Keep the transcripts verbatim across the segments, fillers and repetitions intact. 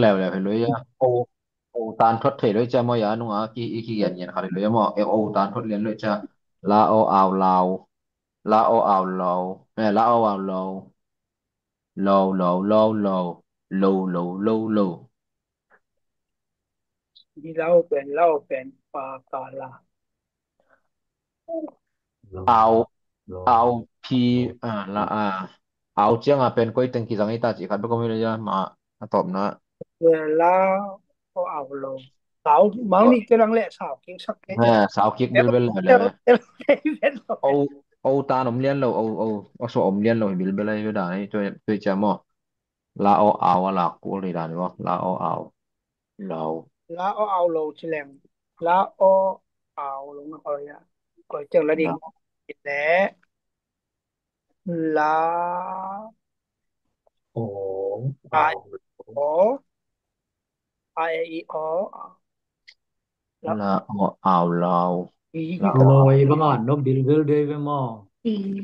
Leuleu hi lui a. O, o tan thot thei lui cia maw, ya nunga ki, i kigen gen khat hi lui a maw. E, o tan thot lian lui cia. La o au lau. La o au lau. Eh, la o au lau. Lau, lau, lau, lau. Lau, lau, lau, lau. Di lau pen, lau pen, pa, pa, la. Au, au, pi, ah, la, ah. Au ciang a pen koi teng kizang i ta ci khat bek om hi le ja, ma, a tawpna. La, o, au, lo. Sau, mang ni ke lang le, sau, kik sak ke. Eh, sau kik bilbil le. O, o tan om lian lo, o, o, o so om lian lo, bilbil le, da, ni, tu, tu cia maw. La o au a lak kul hi dan maw. La o au. Lo. La o au lo ci leng. La o au lo na koi a. Koi ciang la ding. Le. La. O. A, au. O. A, e, i, o. La o au lau. I, i, la o. Lo i bang an no bilbil dei ve maw. I.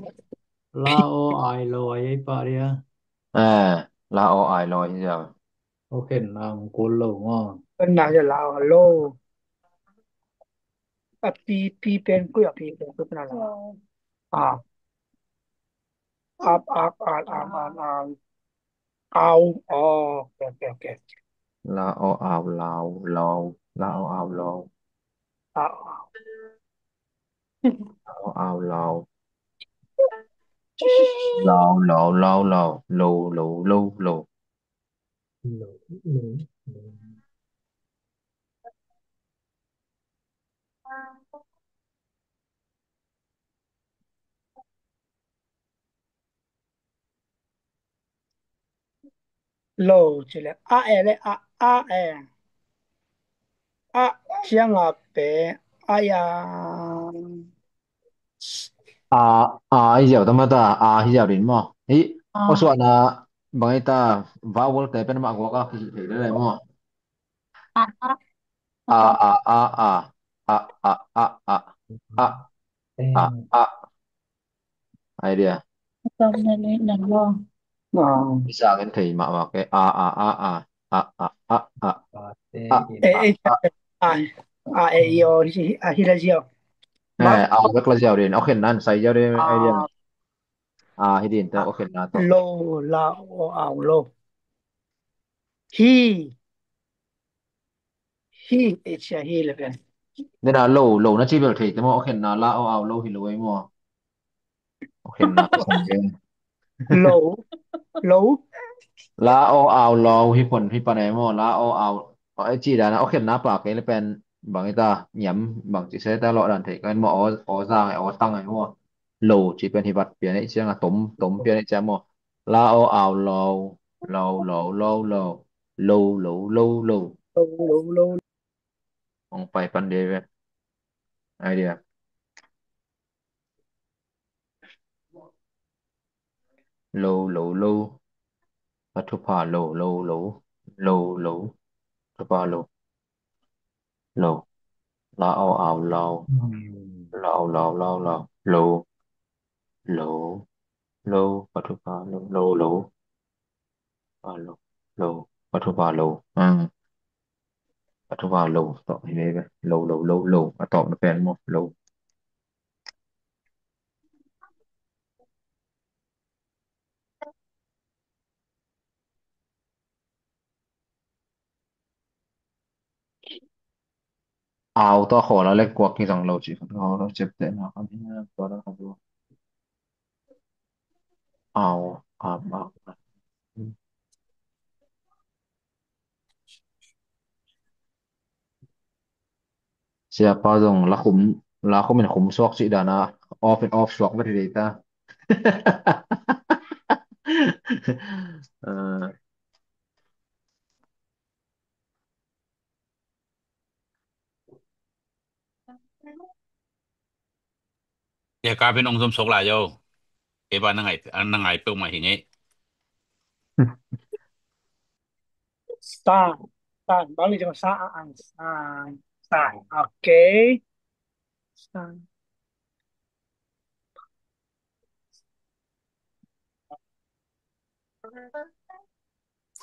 La o ai lo ai pa dia. Eh, la o ai lo ai ya. O khen na kul lo maw. Khen na ya la o lo. A pi, pi pen kui, a pi pen kui na la. A. Ap, ap, al, am, an, al. Au. Oh, okay, okay, okay. La o au lau, lau. La o au lau. Au, au. La o au lau. Lau, lau, lau, lau. Lo, lo, lo, lo. Lo, lo, lo. Lo ci le, a e le, a, a e. A ciang a pe, a ya. A, a hi ziau ta mata, a hi ziau din maw. Hi, a. Ko suahna bang hi ta, vowel te pen mah guak a kihih thei le lai maw. A, a, a, a, a, a, a, a, a, a, a. Ai dia. Tawm na le na lo. Bisa kan thei mah mah ke. A, a, a, a, a, a, a, a, a, a, e, e, a, a, e, i, o, hi, a, hi la ziau. Eh, a, bek la ziau din. Okay, nan sai ziau din. Ai dia. A, hi din ta, okay, na to. Lo, la, o, au, lo. Hi. Hi, e cia hi le pen. Nena lo, lo na ci bel thei te maw, o khenna la o au lo hi lo ei maw. O khenna ko san gen. Lo, lo. La o au lo hi pon hi pan ei maw, la o au. O e ci dana, o khenna pa kei le pen bang i ta, niam bang ci se ta lo dan thei kan maw, o, o zang ei, o tang ei maw. Lo ci pen hi vat pian ei ciang a tom, tom pian ei ciang maw. La o au lo, lo, lo, lo, lo. Lo, lo, lo, lo. Lo, lo, lo. Hong pai pan de ve. Ai dia. Lo, lo, lo. Ka thupha lo, lo, lo. Lo, lo. Thupha lo. Lo. La o au lo. Hmm. La o lo, lo, lo. Lo. Lo. Lo. Ka thupha lo, lo, lo. Ka lo. Lo. Ka thupha lo. Hmm. Ka thupha lo. Tawh hi ve ve. Lo, lo, lo, lo. A tawpna pen maw. Lo. Au tawh khawl a lek guak kizang lo cih khat khawl lo, ciaptehna khat hi a, tua dan khat lo. Au, ap, ap, ap. Siapa zong la khum, la khum in khum suak cih dana off in off suak vet hi ta. Eh. Ya ka pen ong zom sok la yo. Kei ba na ngai, na ngai peuh mah hi ngei. San, san, bang ni jong sa, a, an, san, san. Okay. San.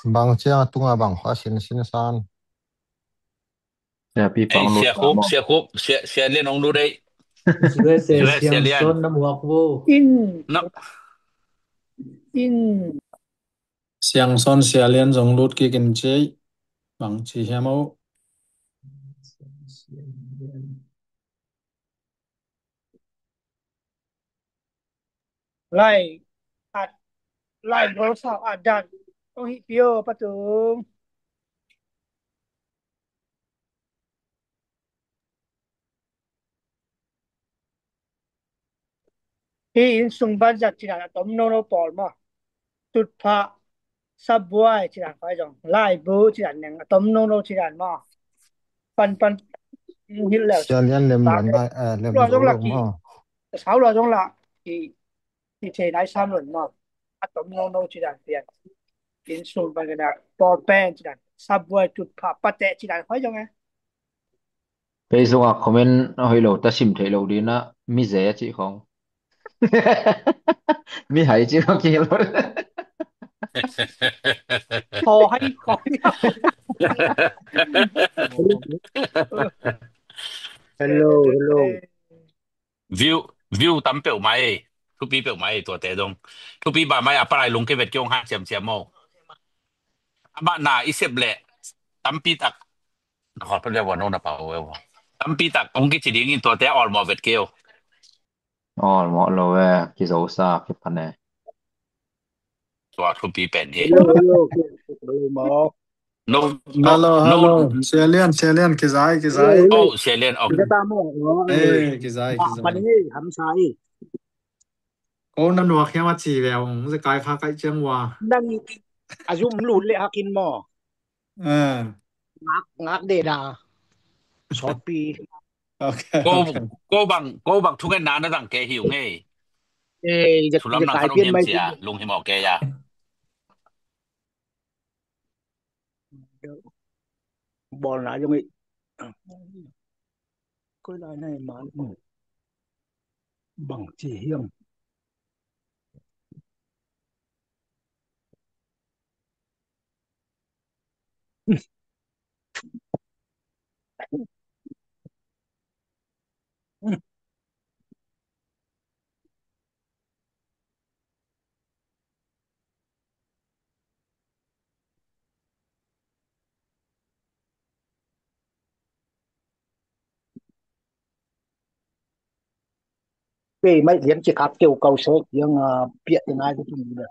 Bang ciang a tunga bang khua sin sin san. Sia pi pang lut. Sia Khup, Sia Khup, Sia, Sia Lian hong lut ei. Sia Lian. Son na muak vo. In. Na. In. Siang Son Sia Lian zong lut kik in ci ei. Bang ci hiam o. Lai at, lai bol sau at dan. Ong hi pio patung. Hi inn sung ban zat cidan a tom nono pawl maw. Tutphah, sabuai cidan khoi zong. Laibu cidan neng a tom nono cidan maw. Pan pan hil leu. Sia Lian lem ban lai, eh, lem lua zong lak ki. Sau lua zong lak ki. Ki thei nai sam lon maw. A tom nono cidan pian. Inn sung ban kena pawl pen cidan. Sabuai tutphah pate cidan khoi zong eh. Facebook ah comment a hoih lo, ta sim theih lo ding ah, mize a cih khong. Mihai cih khong kihel lo. Thaw hai khong. Hello, hello. View, view tam peuhmah ei. Thupi peuhmah ei tuate dong. Thupi peuhmah ei, a palai lungkia vet kei ung, han ciamciam maw. Amah na i sep leh tampi tak. Na khawt peuh leh ua no na pau ua. Tampi tak hong kici ding in tuate a awlmawh vet kei uh. Awlmawh lo e, kizosa kiphan e. Tua thupi pen hi. Hello, hello. Hello, maw. No, no, hello, no. Hello. Sia Lian, Sia Lian, kizai, kizai. Hello, hello. Oh, Sia Lian, oh. Kizai ta maw. Eh, kizai, kizai. Pan hi, hamsa hi. Ko na nuak hiam a ci ve ung, zekai kha kaih ciang ua. Nang a zum lut leh hakin maw. Eh. Ngak, ngak deda. Sawtpi. Okay, ko, okay. Ko bang, ko bang thungetna na dang kei hi ung ei. Eh, thulam nang khan um hiam cia, lunghimawh kei a. Bawlna zong i. Koi lai na i man. Bang ci hiam. Kei mai lian ci kap keu kau sek yang, ah, piak te nai ko tung de.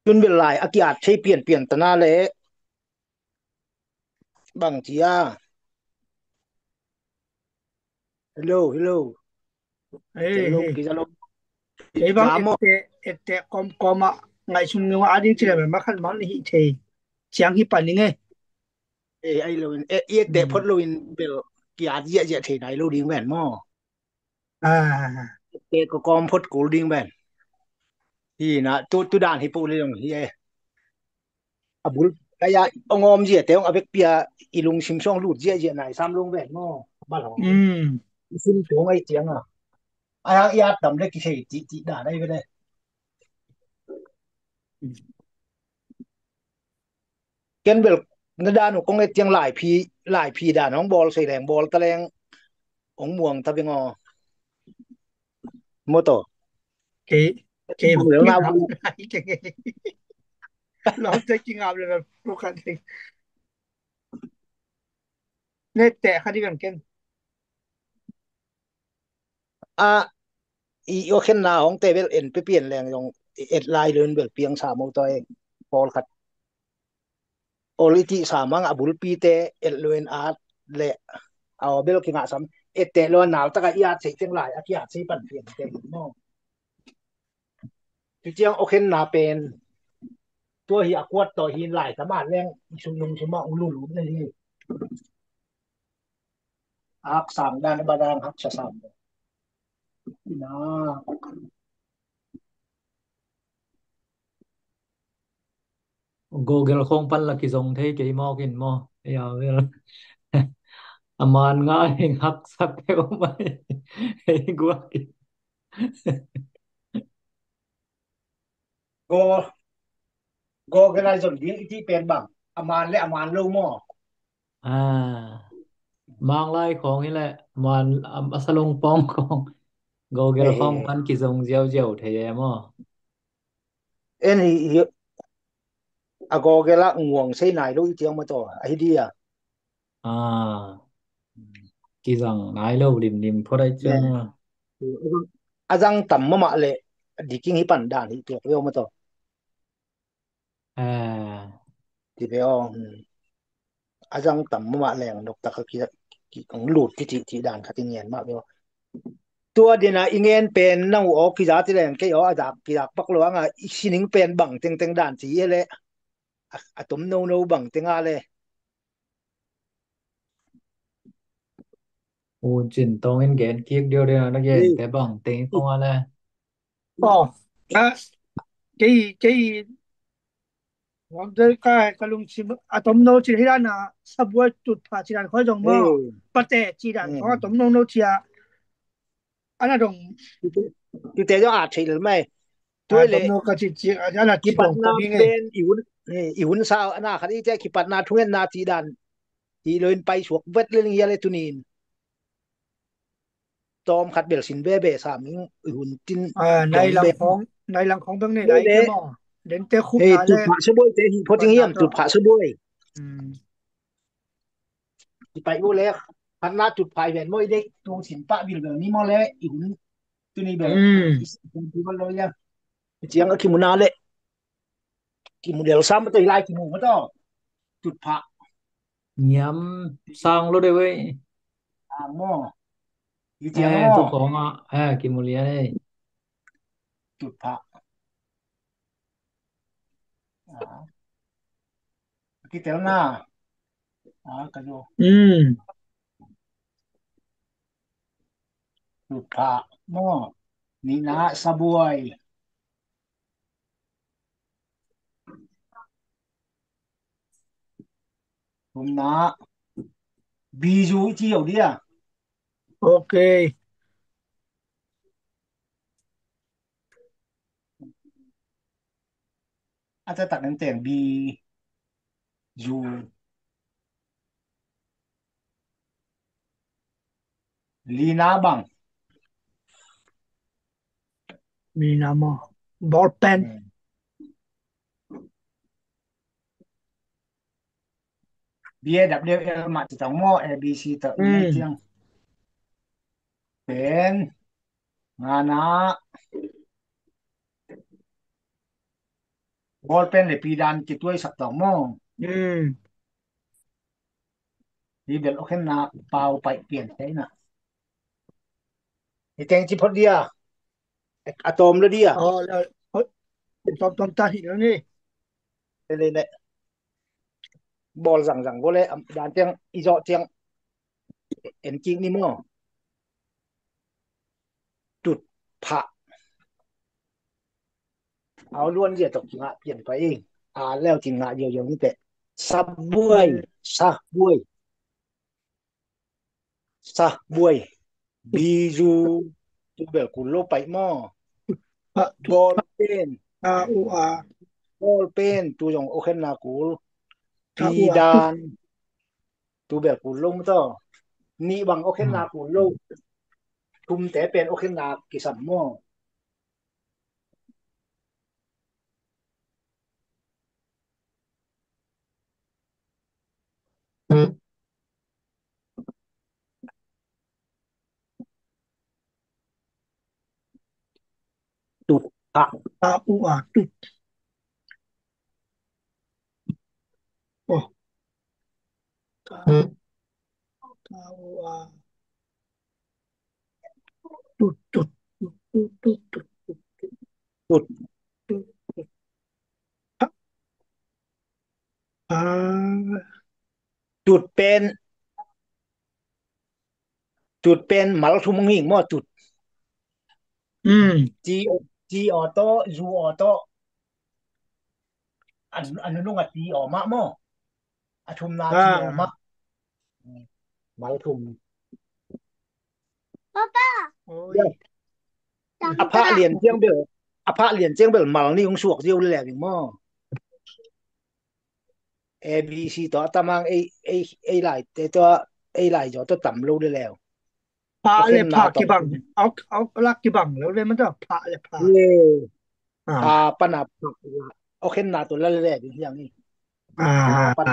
Tun bel lai a kiat thei pianpian tana le bang cia. Hello, hello. Ei, hello, ei. Kizalo. Ei bang, ette, ette kom kom a ngai sum nunga ading cile ma khan mang ni hi thei. Ciang hi pan ni nge. Ei, ai lo in, e, ette phot lo in bel kia zia zia thei nai lo ding ven mo. Ah. Ette ko kom phot kul ding ven. Hi na, tu, tu dan hi pu le long hi e. A bul, kaya ong om zia te ong a vekpi a i lungsim song lut zia zia nai sam lung ven mo. Bal hong. Mm. I sim tu ngai tiang a. Ai ang i at tam le ki thei ti ti da nai ve le. Ken bel na dan uh kong et tiang lai phi, lai phi dan hong bol sei leng bol ta leng ong muang ta beng o. Mo to. Kei, kei, kei, kei, kei, kei. Lawmte kingap le bel pukhat ding. Nete kha di bang ken. A, i, i khenna hong te bel en pe pian leng zong et lai lo in bel piang sa mo to e. Pawl khat. Ol i ti sa mang a bulpi te et lo in at le a bel kingah sam. Et te lo nal taka i at sei teng lai a kiat sei pan pian te mo. Tutiang okhen na pen tua hi a kuat tawh hi lai tama leng i sum lung suma ung lulu na hi. Hak sang dan ba dan hak sa sang. Na. Google khawng pan la kizong thei kei mawk in maw? Ei a vel. A man nga hing haksak thei om ai. Hei guak in. Go, Google ai zon ding i ti pen bang. A man le a man lo maw? Ah, Manglai khawng hi leh man, a, a salong pawng khawng. Google khawng pan kizong ziauziau thei e maw? En hi, hi, a Google ah nguang sei nai lo i tiang maw taw, ahi dia. Ah, kizang nai lo limlim phot ai ciang. A zang tam mahmah leh diking hi pan dan hi tuak veu maw taw. Ah. Ti ve aw. A zang tam mahmah leng noktak a ki, ki, kong lut ki cih, cih dan khat i ngen mah ve aw. Tua dena i ngen pen nang uh aw kiza ti leng kei aw a zak, kizak pak lo anga i sining pen bang tengteng dan ci hi leh. A, a tom nono bang teng a le. U Cin Tawng in gen kik diau dena na gen te bang teng i kong a le. Aw, a, kei, kei, wang dei ka, ka lungsim a tom no cin hi dan a, sabuai tutphah ci dan khoi zong maw, pate ci dan khoi a tom no no cia. Ana dong. Tute zong a thei lel mai. Tua le no ka ci ci, ana ci dong kipatna pen i hun, eh, i hun sa ana khat i te kipatna thungetna ci dan. Hi lo in pai suak vet le ling hia le tunin. Tawm khat bel sin veve sa ming i hun tin. Ah, nai lang khong, nai lang khong beng ne, nai te mo. Den te khup na le. Tutphah sabuai te hi photing hiam tutphah sabuai. Kipai uh le khatna tutphah i ven maw i deih tung sin pah bilbel ni maw le i hun tuni bel i sin pi bal lo ia. Ciang a kimuna le kimu del sam maw taw i lai kimu maw taw tutphah. Niam sang lo de wei. Sang maw. I ciang maw. Tu kong a kimu lian ei. Tutphah. Kitel na. A ka zo. Tutphah maw. Nihna sabuai. Thumna bizu i ci lo dia. Ok. A taktak nen teng bi zu. Lina bang. Lina maw. Ball pen. B A W L mah ci tawh maw, A B C tawh i ciang. Pen ngana ball pen le pi dan kituaisak tawh maw. Hi bel okhenna pau paih pian theina. Hi teng ci phot dia. A tawm lo dia. Tawm tawm ta hi lo ni. Bawl zangzang vua le dan tiang i zawh tiang en kik ni maw? Tutphah. Au luan zia tawh kingah pian pah ing. A leu kingah ziauziau ni teh. Sabuai. Sabuai. Sabuai. Bizu. Tu bel kul lo paih maw? Ball pen. Ball pen tu zong okhenna kul. Pidan. Tu bel kul lo maw taw? Nih bang okhenna kul lo. Thumte pen okhenna kisam maw? Tut. A. A, u, a, tut. Oh. Ka, ka, u, a. Tut, tut, tut, tut, tut, tut, tut. Tut. Tut, tut. A. Tut pen. Tut pen mal thum hong hing maw tut. Mm. T, T aw tawh, zu aw tawh. A, a nunung a ti aw mah maw. A thumna ti aw mah. Mal thum. Papa. Oi. A phah lian ciang bel, a phah lian ciang bel mal nih hong suak ziau lel ding maw. A B C tawh a tamang ei, ei, ei lai te tawh, ei lai zaw tawh tam lo lel. Phah le phah kibang. Aw, aw, lak kibang lo le man tawh phah le phah. Pha pan a phah la. Aw khen na tawh la lel ding hiang hi. Pha pan.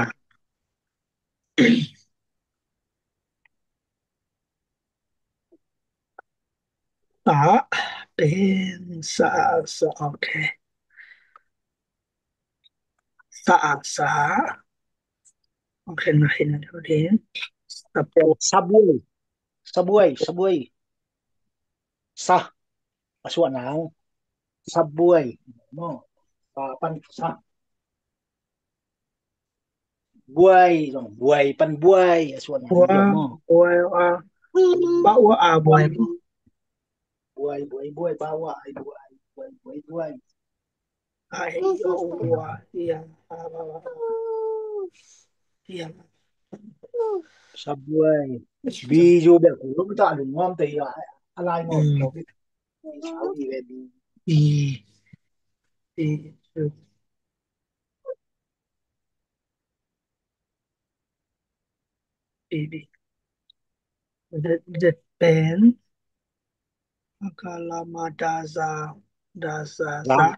Sa, pen, sa, sa, okay. Sa, sa. Okay, na hin, na hin. Sa, sabuai. Sabuai, sabuai. Sa. A suah nang. Sabuai. No. Sa pan sa. Buai, zong buai pan buai, a suan buai, buai, a. Ba ua a buai. Buai, buai, buai, ba ua a buai, buai, buai, buai. Ai, ua, ia, a, ba, ba. Ia. Sa buai. Bi zu bel ku lum ta lum ngom te ia, a lai ngom. Bi. Bi. Bi. Baby. The, the pen. Akalama daza, daza, za.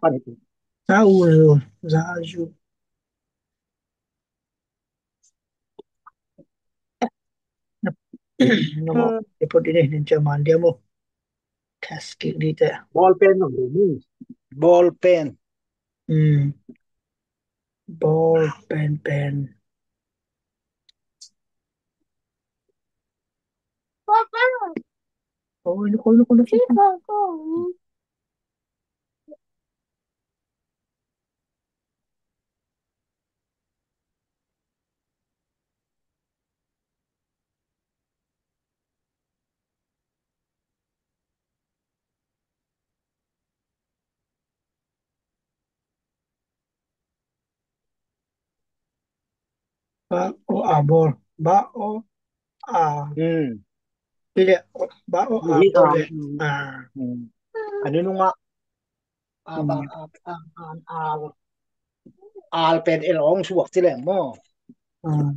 Za u, za ju. Namo, ipot ini, ninja mandia mo. Kaskik di te. Ball pen no ni. Ball pen. Hmm. Ball pen pen. Papa. Oh, ini kau, ini kau, ini kau. Ba o a bol. Ba o a. Hmm. Ile ba o a bol le. A. Hmm. Ani nunga. A ba a a a a. Al pen el ong suak ci leng mo. Hmm.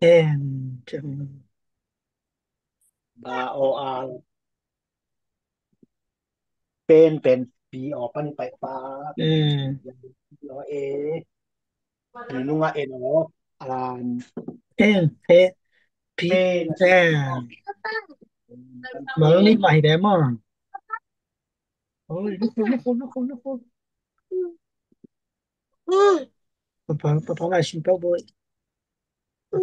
En. Ba o al. Pen pen pi o pan pai pa. Mm. Pi o e. Pi nunga en o. An. Pen pen pi pen. Mal ni mai de mo. Oi, nuku nuku nuku nuku. Papa, papa lai sim pau boy.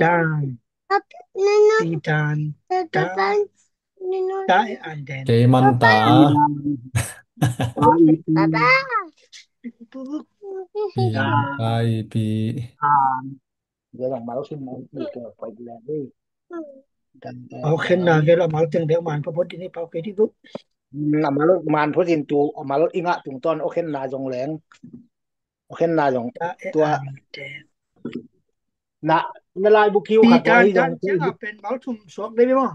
Dan. Papa, no, no. Pi dan. Papa, dan. No, no. Da e an den. Kei man ta. Papa. Pi, ai pi. An. Gela mal sim man pi ke pai le. Dan, dan. Au khen na gela mal teng de man pa bot ni pa ke di bu. Na mal man photin tu mal inga tung ton au khen na jong leng. Au khen na zong tua. Na, na lai bu kiu khat tua hi zong. Pen mal thum suak dei maw?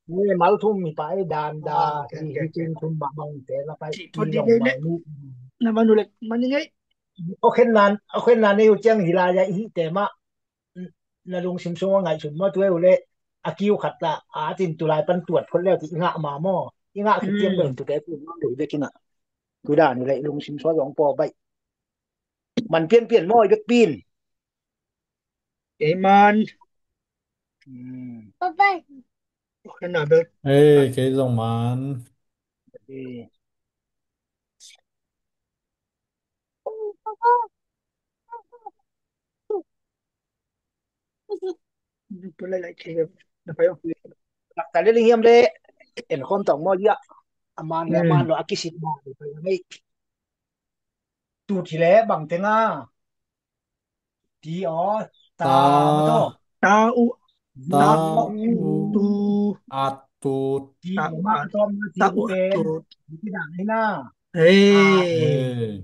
Ni mal thum hi pa ei dan da hi hi king thum bang bang te la pai. Pon di dei le. Na manu le manu ngei. Au khen nan, au khen nan ei u ciang hi la ya hi te ma. Na lungsim sung a ngaihsun maw tua u le. A kiu khat la a tin tu lai pan tuat phot leu ti i ngah ma maw? I ngah khit tiang bel tu te tu ma dei bek ina. Tua dan u le lungsim sua zong paw baih. Man pianpian maw i bek pin. Kei man. Kei na bel. Ei, kei zong man. Tua lai lai kei na pai ong. Lak ta le ling hiam le. En khom tong maw dia. A man le a man lo a kisit ba le pai ong ei. Tu thi le bang te nga. Ti aw. Ta. Ta u. Ta u. Tu. A tu. Ti aw ma tom na ti u pen. Ti dang hi na. Ei.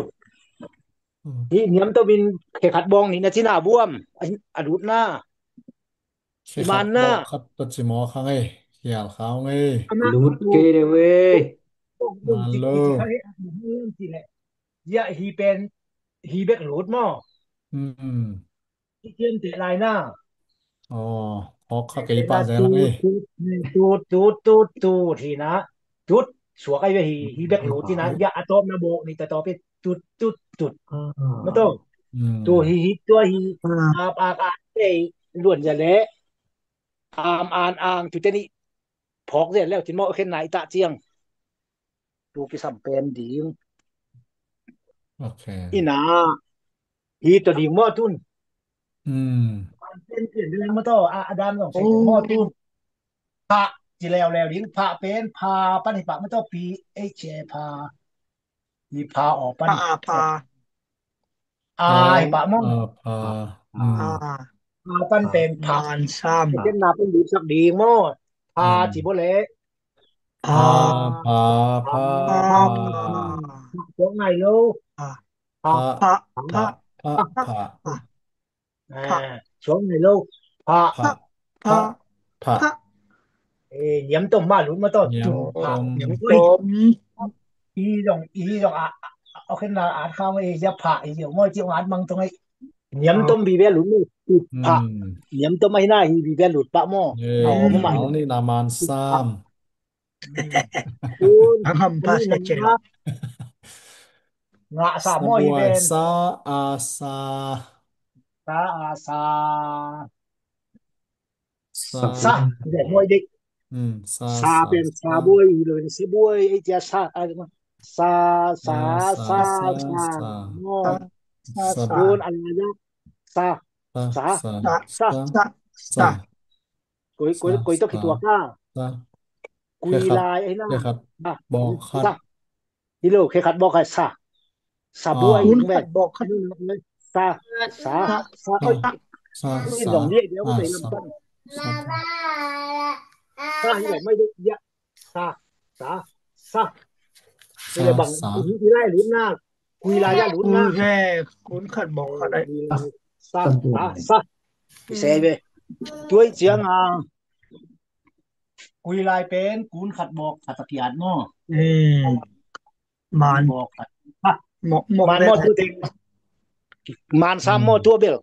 tut. Hi niam to min khe khat bawng ni na cina buam. A, a lut na. Khe khat bawng khat ta ci maw kha ngei. Hial khau ngei. Lut kei de wei. Malo. Ya hi pen hi bek lut maw. Hi kian te lai na. Aw, hawk kha kei pa zel ang ei. Tut, tut, tut, tut, tut, hi na. Tut, suak ai ve hi, hi bek lut hi na. Ya a tawp na bawk ni ta tawp hi. Tut, tut, tut. Maw to. Tu hi, hi, tua hi. Ap, ap, ap, ei, luan ya le. Am, an, ang, tu te ni. Phawk zel leu, tin maw, khen nai ta ciang. Tu kisam pen ding. Ok. Ina. Hi to ding maw tun. Hmm. Pen pen ding maw to, a, a dan zong se maw tun. Pha, ci leu leu ding, pha pen, pha pan hi pha maw to, P H A pha. Hi pha aw pan. Pha, pha. A, hi pha maw. A, pha. Hmm. A. A pan pen pha. Man sam. Ken na pen lut sak ding maw. Pha ci bo le. Pha, pha, pha, pha. Pha, pha. Pha, pha, pha, pha. Pha. A, suang nai lo. Pha. Pha. Pha. Pha. Pha. Eh, niam tom ma lut ma to. Niam tom. Pha. Niam tom. I zong, i zong a, a, a, ok na at kham, eh, ya pha, i zong mo, ci at mang tong, eh. Niam tom bi bia lut mu. Pha. Hmm. Niam tom ai na hi bi bia lut pa mo. Eh, aw, mo ma. Aw, ni na man sam. Ang ham pa sa cela. Nga sa mo hi ben. Sa a sa. Sa a sa. Sa. Sa. Sa. Mo dik. Hmm, sa, sa, sa pen sa buai hi lo, sa buai, eh, tia sa, ah, sa, sa, sa, sa. Mo. Sa, sa. Sa. Sa. Sa. Sa. Koi, koi, koi to khituak a. Sa. Khui lai ai na. Khe khat. Sa. Bawk khat. Sa. Hi lo, khe khat bawk khat sa. Sa buai. Kun khat bawk khat. Sa, sa, sa. Oi. Sa, sa. Sa. Sa hi lo, mai de ya. Sa, sa, sa. Sa, sa. Hi lai lut na. Khui lai ya lut na. Kun khat bawk khat ai. Sa, sa, sa. Sa ve. Tuai ciang a. Khui lai pen kun khat bawk khat a kiat maw. Man. Bawk khat. Ha. Man maw tu teng. Man sam maw tu bel.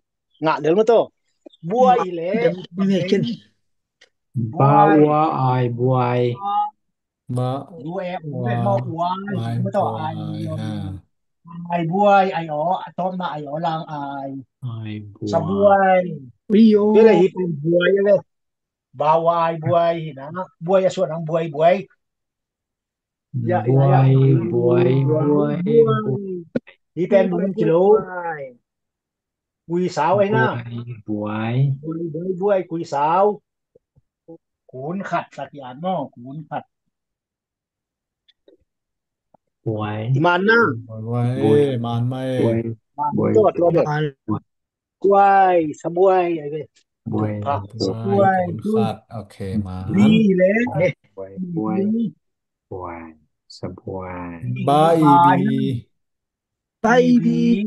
Ngah del maw to. Buai le. Ba ua ai buai. Ba ua ai buai. Ai buai, ai aw, a tawpna ai aw lang ai. Ai buai. Sa buai. Ui yo. Bel hi pen buai le. Ba ua ai buai hi na. Buai a suan ang buai buai. Buai, buai, buai. Hi pen bung kilo. Buai. Khui sau ai na. Buai. Buai, buai, buai, khui sau. Kun khat sa kiat maw, kun khat. Buai. Hi man na. Buai, buai, man mai. Buai. Buai. Buai, sa buai, ai ve. Buai. Sa buai, kun khat. Ok, man. Li le. Buai, buai. Buai. Sa buai. Ba i bi. Ba i bi.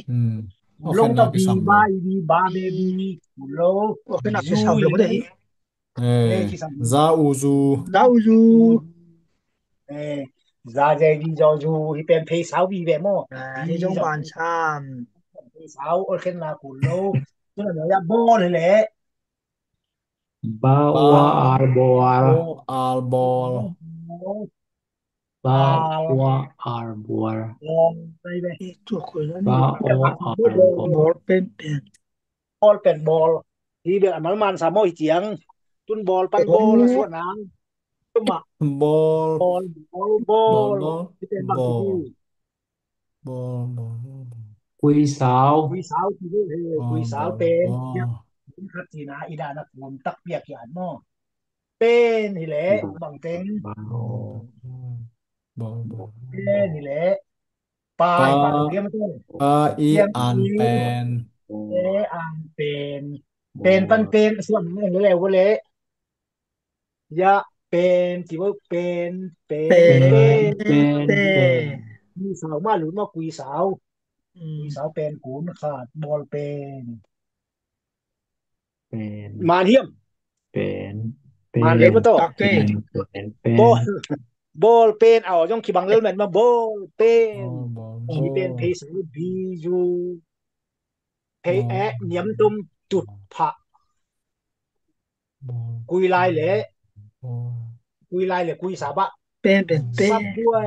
Hmm. Aw, lawng khen ta na bi, kisam ba lo. I bi, ba be bi. Lo. Aw, khen na kisam lo. Zu. Eh, eh, kisam. Za u zu. Za u zu. Eh, za ze di zo zu. Hi pen phei sau bi be maw. Ah, hi zong man sam. Phei sau, aw, khen na kul lo. Tu na ya bawl hi leh. Ba, ba, wa, al, bawl. Ba, wa, al, bawl. Ba, wa, al, bawl. Ba, wa, al, bawl. Bawl pen pen. Bawl pen bawl. Hi bel a mal man sa maw hi ciang. Tun bawl pan bawl a suah nang. Tuma. Bawl. Bawl, bawl, bawl. Bawl, bawl. Hi pen bang bawl. Hi. Bawl, bawl, bawl, bawl. Kui sau. Kui sau, kui sau, eh, bawl, kui sau bawl, pen. Bawl. Khat cina i dan a kum tak piak kian maw. Pen hi leh, bawl, bang teng. Bawl, bawl, bawl. Pen hi leh. Pa, pa, pa, pa, pa, pa, pa, i, an, pen. E, an, pen. Pen, pan, pen, suan, leh, leh, leh. Ya, pen, ci bo, pen, pen, pen, pen, pen, pen. Kui sau mah lut mah, kui sau. Mm. Kui sau pen kun khat, bawl pen. Pen. Man hiam? Pen. Man pen. Leh mah tawh. Tak, pen, pen, pen. Bawl, bawl pen, aw, zong kibang lel met mah, bawl pen. Bawl, bawl, bawl. Hi pen phei sau, bi zu. Phei, bawl, eh, niam tum, tut, phah. Bawl. Kui lai leh. Bawl. Kui lai leh, kui sau bah. Pen, pen, pen. Sa buai.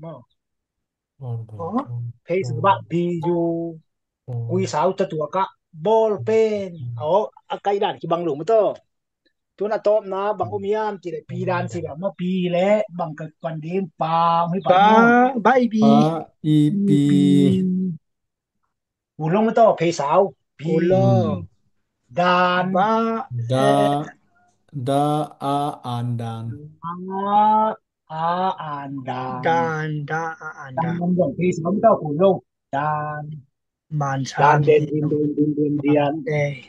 Maw. Bawl, bawl, bawl. Phei sau bah, bi zu. Bawl. Kui sau ta tua ka. Bawl pen. Aw, a kai dan kibang lo mah tawh. Tun a tawpna bang om hiam cih leh pi dan ci bang maw, pi leh bang ka kuan ding pa, hi pa maw. Ba, ba i bi. Ba i bi. Pi. U long mah tawh, phei sau. Pi. U long. Dan. Ba. Da, da, a, an, dan. A, a, an, dan. Dan, da, a, an, dan. Dan zong phei sau mah tawh, u long. Dan. Man dan, sa den, din, den, din, den, dian. Eh.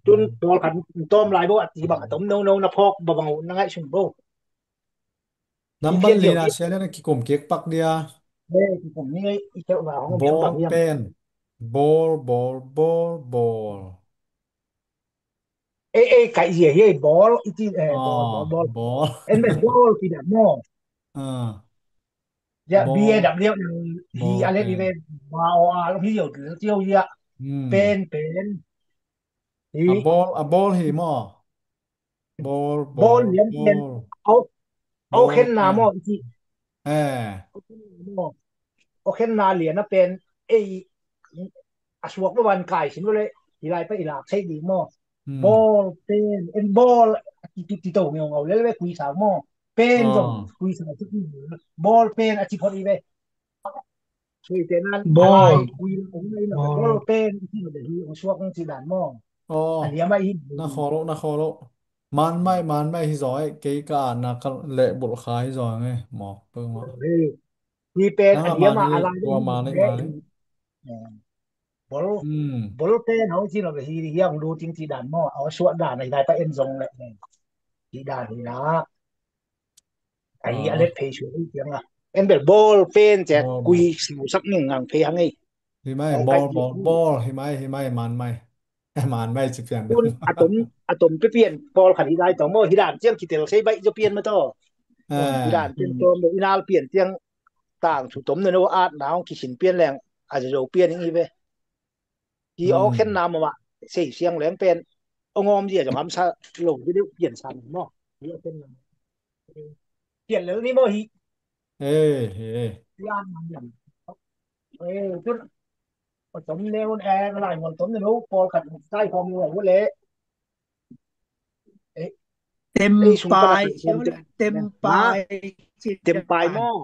Tun pawlkhat tawm lai bo, a ci bang a tom nono na phawk ba bang uh na ngaihsun bo. Nambat lina sia le na kikum kik pak dia. Eh, kikum ni i teuh na hong biang pak hiam. Bawl pen. Bawl, bawl, bawl, bawl. Ei, ei, kaih zia hi ei, bawl, i ci, eh, bawl, bawl, bawl. Bawl. En bel bawl ci dan maw. Ah. Ya, bawl. B A W, hi, bawl a le pen. Hi ve, ba o a, hi yo, hi yo ya. Hmm. Pen, pen. Hi. A bawl, a bawl hi maw. Bawl, bawl, bawl lian pen. Bawl. Au, au khenna maw, i ci. Eh. Au khenna maw. Au khenna lian a pen. Ei, a suak lo ban kai sin lo le. Hi lai pa i lak thei ding maw. Hmm. Bawl pen. En bawl. Ti, ti, ti to ngeu ngau le le kui sau maw. Pen zong kui sau ci. Bawl pen a ci phot i ve. Bawl. Bawl pen, bawl pen, suak ci dan maw. Aw, na kholo, na kholo. Man mai, man mai hi zaw eh, kei ka na ka leh bulh kha hi zaw eh, mawk peuh mah. Hi pen a liam a lai. Bawl, bawl pen hong ci lo hi, hi ang lu ting ci dan maw. Aw, suak dan a hi lai pa en zong leh. Ci dan hi na. Ahi a let phei suak ei tiang a. En bel bawl pen ciat kui sau sak ning ngang phei hang ei. Hi mai, bawl, bawl, bawl, hi mai, hi mai, man mai. Man mai ci pian. Tun a tom, a tom pe pian, pawlkhat hi lai tawh maw, hi dan ciang kitel sei baih zaw pian mah tawh. Hi dan ciang tawm lo, i nal pian ciang tang thu tom na no at na hong kisin pian leng, a zaw zaw pian ing hi ve. Hi aw khenna mahmah sei siang leng pen. Ong awm zia zong hamsa lo deuh pian sa maw. Hi aw khenna. Pian lel ni maw hi. Eh, eh. Pian man lam. Eh, tun. Aw tom ne un eh, lai ngol tom ne lo, pawlkhat kai khawm lo le. Tempai, tempai, tempai maw.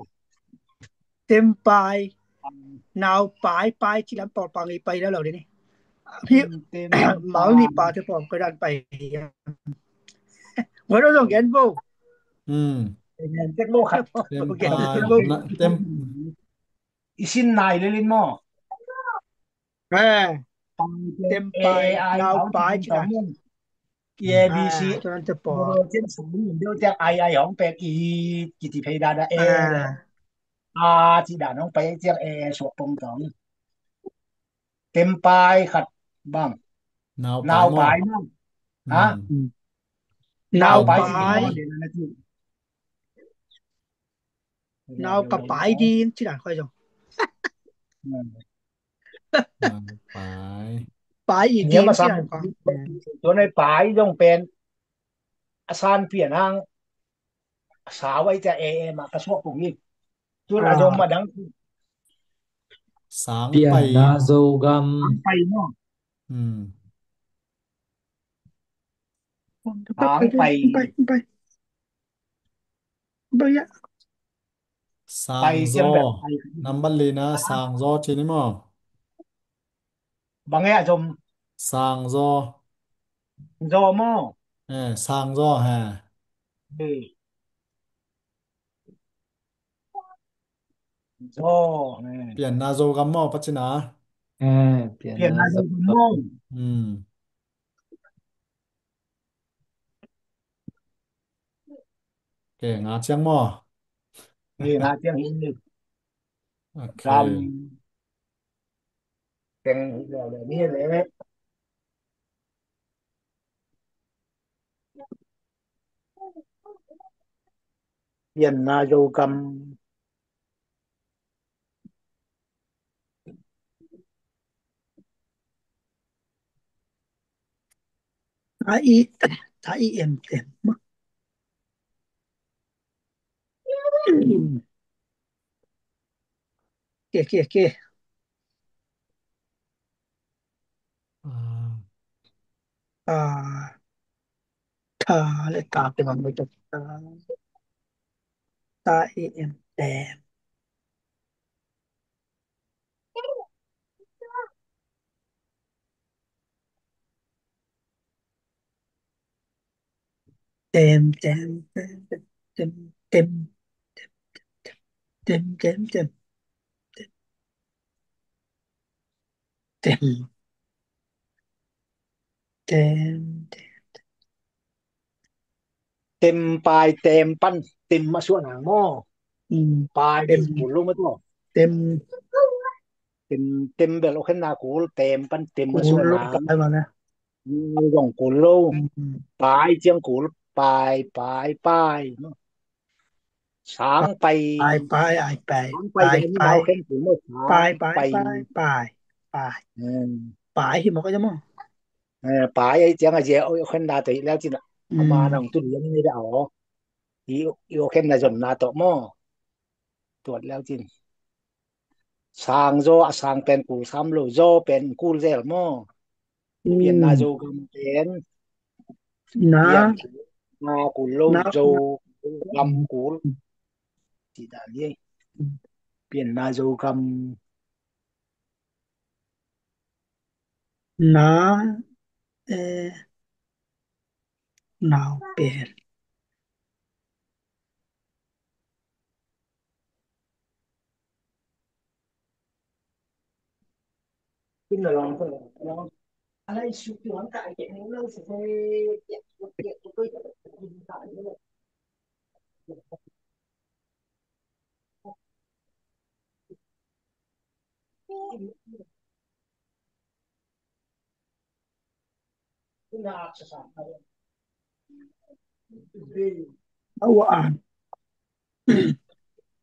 Tempai. Naupai, pai ci lam pawlpang i pai lo ding ni. Mal ni pa te pawm ka dan pai. Ngoi lo zong gen bo. I sin nai le lin maw. Tempai, naupai ci lam. A B C. Tua nan te pawl. Ciang sang deuh ciang ai ai hong pek i kiti phei dada e. A ci dan hong pek ciang e suak pong tawng. Tempai khat bang. Naupai maw? Ha? Naupai. Nau ka pai ding ci dan khoi zong. Pai. Pai i ding ci dan khoi. Tua nai pai zong pen a san pian hang. Sa vai ca e e ma ka suak kung hi. Tun a zong ma dang. Sang pai. Pianna Zogam. Sang pai maw? Sang pai. Pai, pai. Pai ya. Sang zaw. Nambat lina sang zaw ci ni maw? Bang e a zom. Sang zaw. Zaw maw? Eh, sang zaw he. Zaw he. Pianna Zogam maw, Pacina? Eh, pianna Zogam maw? Hmm. Ke nga ciang maw? Ke nga ciang hi. Ok. Gam. Teng hi leh ni leh. Pianna Zogam. Tha i, tha i em tem. Ke, ke, ke. Tha le ta te bang. Tha i em tem. Tem, tem, tem, tem, tem. Tem, tem, tem. Tem. Tem, tem, tem. Tem pai, tem pan, tem a suah nang maw? Pai tem kul lo maw tua? Tem. Tem, tem bel a khenna kul, tem pan tem a suah nang. Zong kul lo. Pai ciang kul, pai, pai, pai. Sang pai. Pai, pai, ai pai. Sang pai, pai, pai. Pai, pai, pai, pai. Pai hi maw ka zia maw? Pai ai ciang a zia oi khen na tei leu cin a. Ama nang tu liang ni da aw. I, i oi khen na zon na tawh maw? Tuat leu cin. Sang zaw a sang pen kul sam lo, zaw pen kul zel maw? Pianna Zogam pen. Na. Pian kul, na kul lo, zaw gam kul. Ci dan hi. Pianna Zogam. Na, eh, nau pen. Awa an.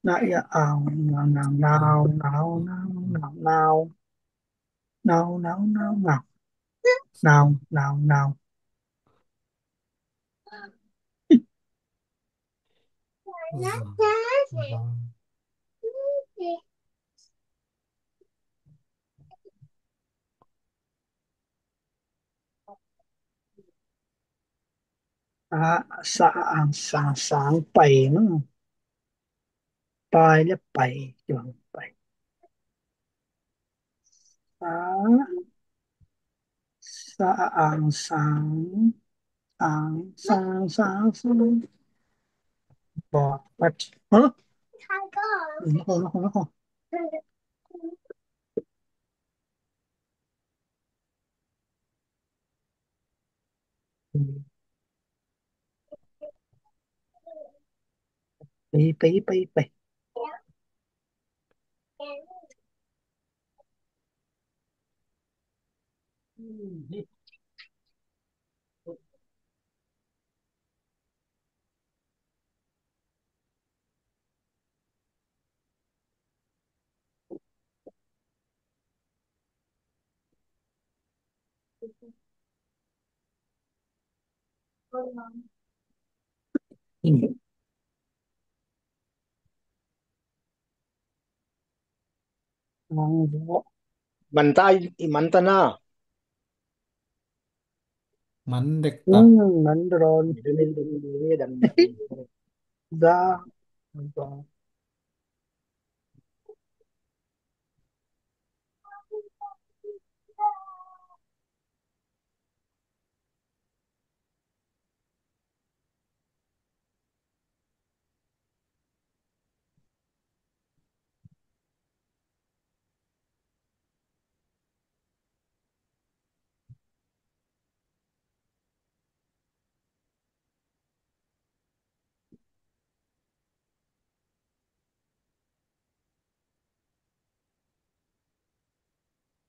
Na ia au, nau, nau, nau. Nau, nau, nau, nau. Nau, nau, nau. A, sa, a, ang, sang, sang pai, no? Pai le pai, kiang pai. Sa, sa, a, ang, sang, ang, sang, sang, sang. Bawt, pat. Huh? Nako, nako, nako. Pai, pai, pai, pai. Manta, i manta na. Mandek ta. Hmm, mandron. Da. Da.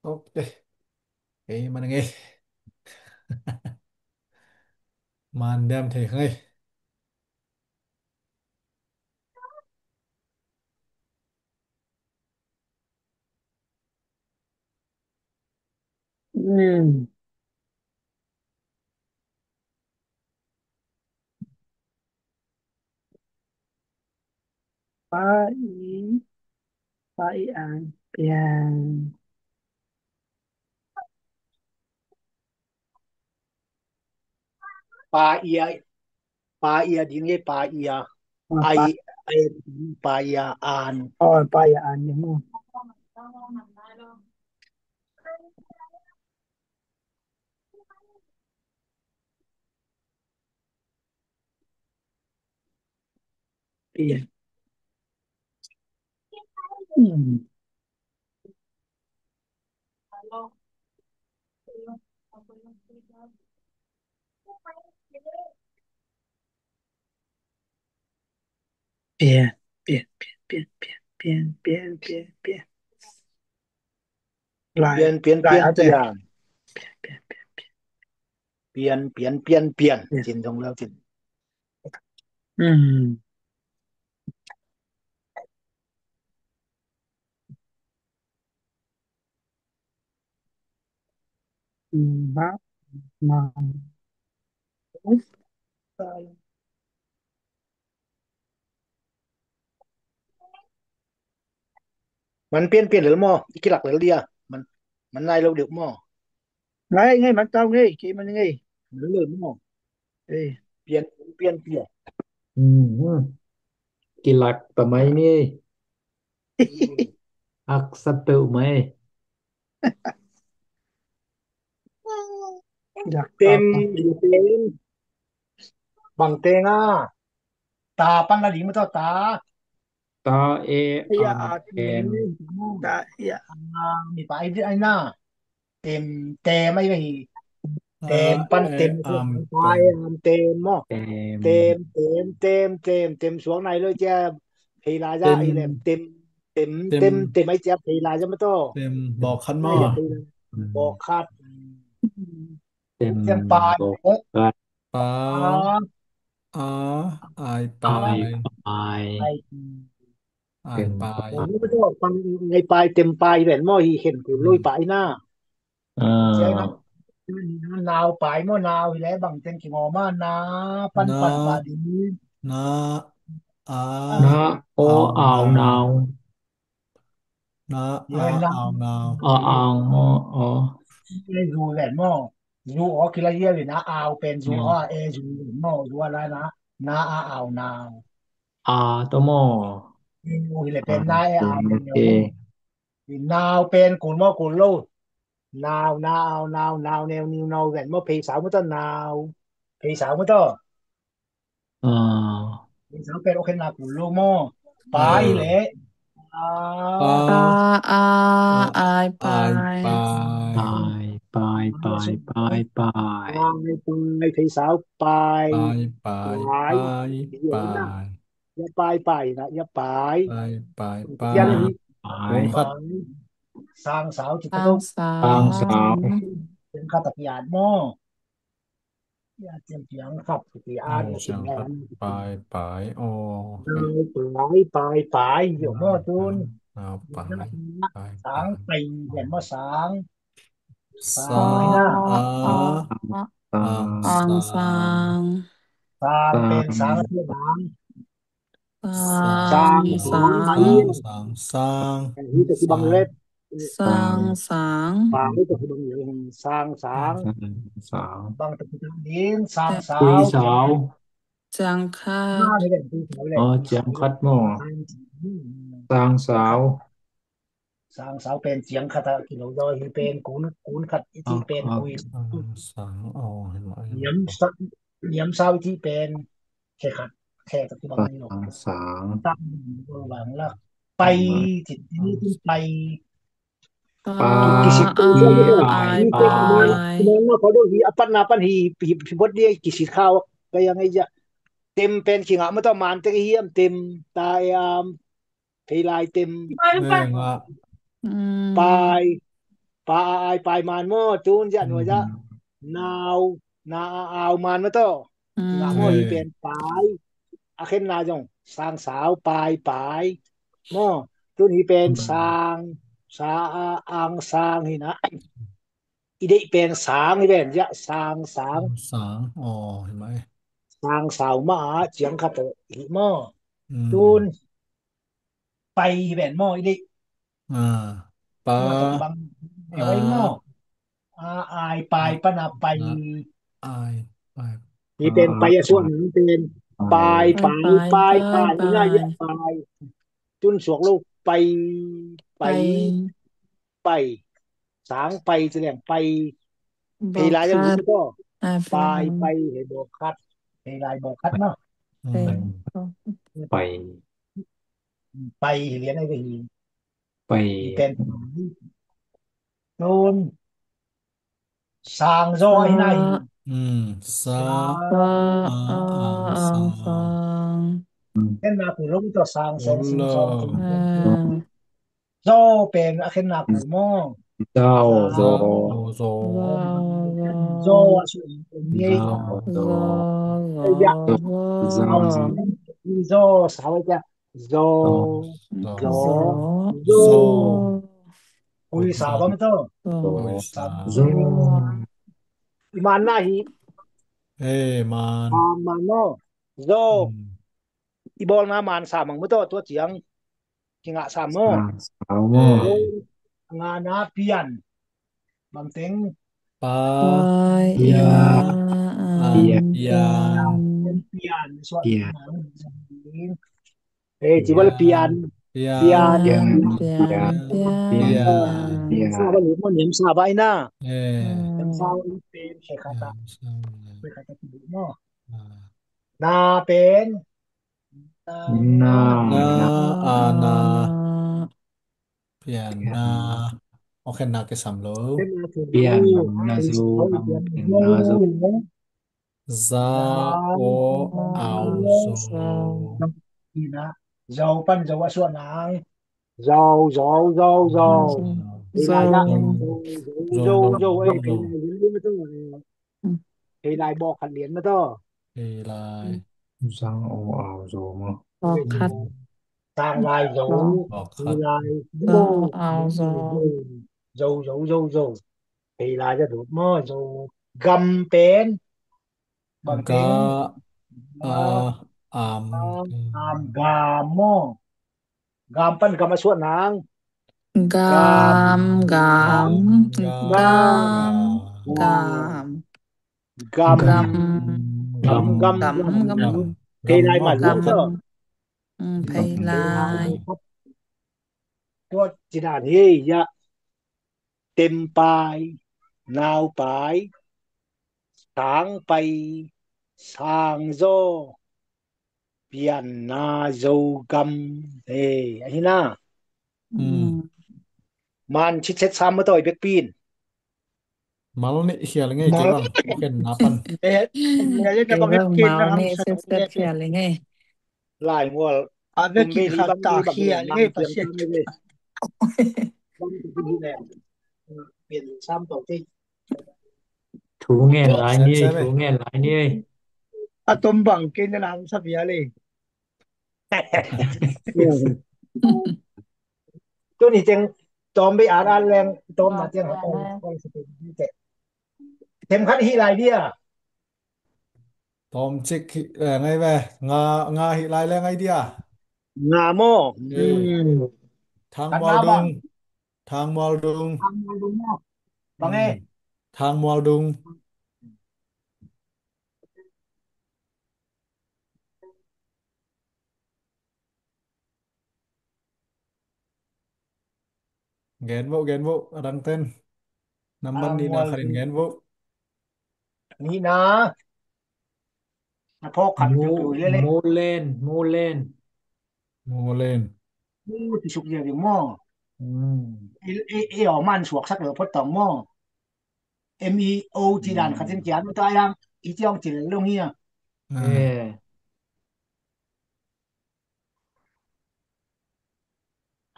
Ok. Ei, mana ngei. Man diam thei kha ngei. Hmm. Pa i, pa i an pian. Pa i a, pa i a ding e, pa i a. Ah, ai, pa ai, pa i a an. Oh, pa i a an ding mo. Pian. Hmm. Pian, pian, pian. Lai, pian, pian, lai pian, ate. Pian. Pian, pian, pian, pian. Pian, pian, pian, pian. Pian. Cin dong lau cin. Hmm. Ba, ma. Man pianpian lel maw? I kilak lel dia. Man, man nai lo deuh maw? Ngai, ngai, man tau ngai, kei man ngai. Man lel maw? Eh. Pian, pian, pian. Hmm. Kilak ta mai ni. Aksa peuh mai. Tem, tem. Bang teng a. Ta pan la ding maw, ta. Ta e, an, tem. Ta e, a. Mi pa ai di ai na. Tem, tem ai hi. Tem pan tem, tem, tem maw. Tem, tem, tem, tem, tem suak nai lo cia. Phei la za i lem tem, tem, tem, tem ai cia phei la za maw taw. Tem bawk khat maw. Bawk khat. Tem bawk khat. Pa. A, ai pai. Ai pai. Ai pai. Ngai pai, tem pai ven maw, hi khen ku loi pai na. Nau pai maw, nau hi le bang ten kingawm a, na pan pan pa ding. Na, a, na, o, au, nau. Na, a, au, nau. A, au, maw, o. E zu ven maw. Zu o kila hia ven a, au pen zu o, e zu ven maw, zu a la na. Na, a, au, nau. A, to maw. U hi le pen na e a. Nau pen kul maw, kul lo. Nau, nau, nau, nau, neu, niu, nau, ven maw, phei sau maw taw nau. Phei sau maw taw. Phei sau pen ok na kul lo maw. Pai le. Pa, a, ai, pai. Pai, pai, pai, pai, pai. Pai, pai, phei sau, pai. Pai, pai, pai, pai. Ia pai pai na, ia pai. Pai, pai, pai. Ia ni. Pai. Pai. Sang sau ci ta lo. Sang sau. Sang sau. Sang khat a kiat maw. Ia ciang khat kiat. Pai, pai. Oh. Pai, pai, pai. Ia maw tun. Pai, pai. Sang pai, ia maw sang. Sang, a, a, ang, sang. Sang pen sang, sang. Sang, sang, sang, sang. Sang, sang. Sang, sang. Sang, sang. Sang, sang. Bang ta kita din, sang, sang. Sang, sang. Sang khat. Oh, sang khat maw. Sang, sang. Sang sau pen ciang khat a kilo zaw hi pen kun, kun khat i cih pen kui. Sang, oh, hi mah, hi mah. Niam sa, niam sau i cih pen khe khat, khe khat i bang hi lo. Sang, sang. Sang bang lak. Pai, cih ni cih pai. Pai, kisik pai, pai, pai. Pai. Pai. Pai. Pai. A pan na pan hi, hi, hi bot dia kisik khau. Kaya ngai ja. Tem pen kingah mah tawh man te hiam tem ta e am. Phei lai tem. Pai, pai. Pai. Pa a ai pai man maw. Tun ziah nuai ziah. Nau. Na a au man maw tawh. Ngah maw hi pen pai. A khen na zong. Sang sau pai pai. Maw. Tun hi pen sang. Sa a ang sang hi na. I deih pen sang hi pen ziah sang sang. Sang. Aw, hi mai. Sang sau mah a ciang khat hi maw. Tun. Pai hi pen maw, i deih. Pa. Bang, a, ai maw. A, ai, pai, pan a pai. Ai, pai. Hi pen pai a suan hi pen. Pai, pai, pai, pai, pai. Tun suak lo. Pai, pai, pai. Sang pai ci leng pai. Phei lai a lut maw. Pai, pai, hei bawk khat. Phei lai bawk khat maw. Pai. Pai hi lian ai ve hi. Pai. Hi pen. Tun. Sang zaw ahi na hi. Sa, a, ang, sang. Khen na ku lo tawh sang zaw, sang zaw. Zaw pen a khen na ku maw. Zaw, zaw. Zaw. Zaw a su in ni. Zaw, zaw. Zaw, zaw. Zaw, zaw. Zaw. Ui sa bam to. Ui sa. Zaw. I man na hi. Eh, man. Ah, man no. Zaw. I bawl na man sa mang mu to, tua ciang. Kingah sa maw. Sa maw. Ngah na pian. Bang teng. Pa, pia, an, pian. Pian. Pian. Suat. Pian. Eh, ci bol pian. Pian. Pian. Pian. Pian. Sa ba lu mo niam sa ba ina. Eh. Niam sa ba ina pen. Sa ba ina. Na pen. Na. Na, a, na. Pian na. Aw khen na kisam lo. Pian na zo, pian na zo. Za, o, au, zo. Zo pan zo a suah nang. Zo, zo, zo, zo. Zo, zo, zo. Hei lai bawk khat lian na tawh. Hei lai. Zang o au zo maw. Bawk khat. Sang lai zo. Bawk khat. Hei lai. Zo, au zo. Zo, zo, zo, zo. Hei lai za dut maw, zo. Gam pen. Bang pen. Ga, a, am. Am, gam maw. Gam pan gam a suah nang. Gam, gam, gam, gam. Gam, gam, gam. Hei lai ma lum to. Hei lai. Tua ci dan hei ya. Tem pai, nau pai, sang pai, sang zaw, pian na, Zogam. He, ahi na. Man citset sam ma tawi bekpin. Mal nih hial ngei kei bang, ken na pan. Eh, mal nih sitset hial ngei. Lai ngual. A ve kin khat ta khia le Pasian. Thu ngen lai ni ei, thu ngen lai ni ei. A tom bang kei na nam sa bia le. Tuni teng tom bei ar ar leng tom na teng ha tong. Them khat hi lai dia. Tom cik hi, eh, ngai ve. Nga, nga hi lai le ngai dia. Nga maw? Thang Mual Dung. Thang Mual Dung. Thang Mual Dung maw? Bang e? Thang Mual Dung. Gen vo, gen vo, a dang ten. Nambat nihna khat in gen vo. Nihna. Na phawk khat piupiu le le. Molen, molen. Molen. Mu ti suk dia di maw. E, e, e, aw man suak sak lo phot tong maw. M E O ci dan khat in kiam ta yang i ciang ci lel lo hi a.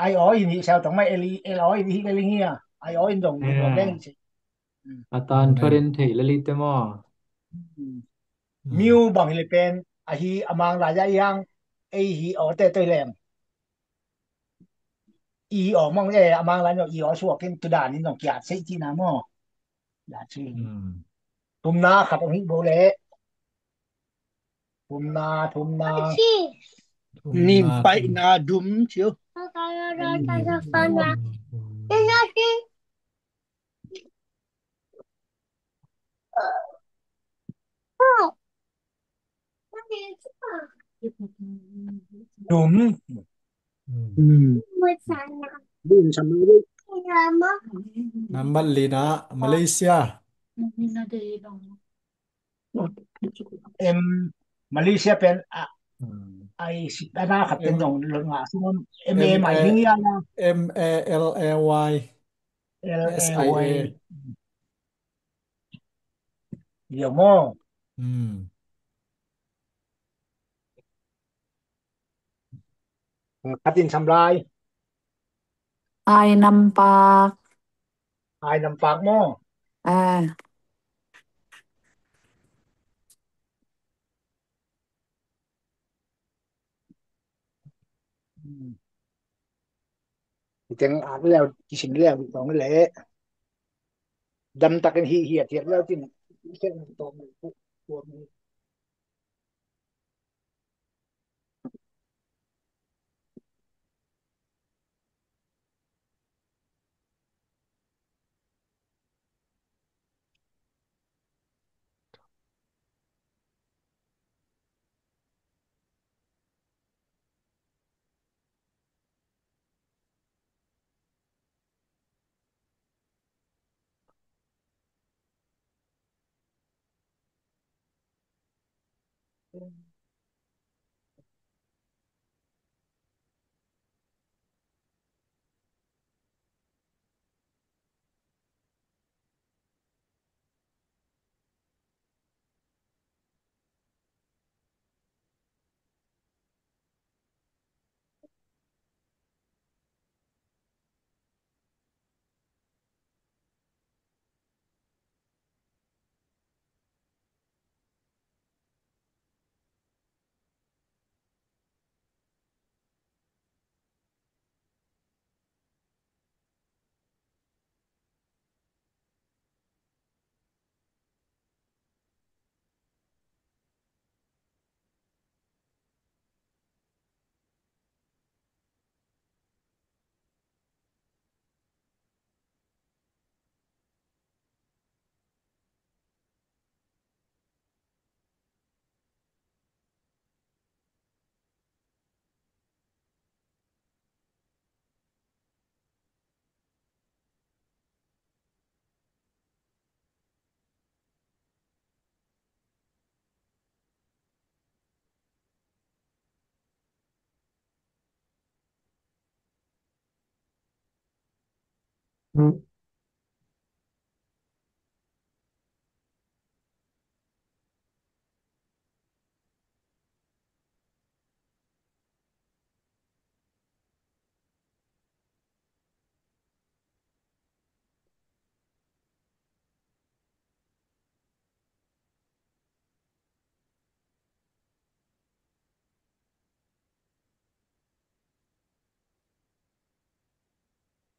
Ai aw in hi sau tong mai L E, L aw in hi lel hi a. Ai aw in dong ni lo leng ci. A tan thuarin thei lel hi te maw. Miu bang hi le pen a hi a mang lai a yang ei hi aw te toi leng. I aw mang e a mang lai no i aw suak in tu dan in dong kiat sei ci na maw. Dah ci. Thumna khat ong hi bo le. Thumna, thumna. Nin paina dum ci. Dum. Nambat lina Malaysia. Em, Malaysia pen a, ai si ana khat pen dong lo nga sum em em ai ning ya na. M A L A Y. L A Y. Sia. Sia maw. Khat in sam lai. Ai nampak. Ai nampak maw. Teng ak leu kisin leu tong le. Dam takin hi hi a tiak leu tin.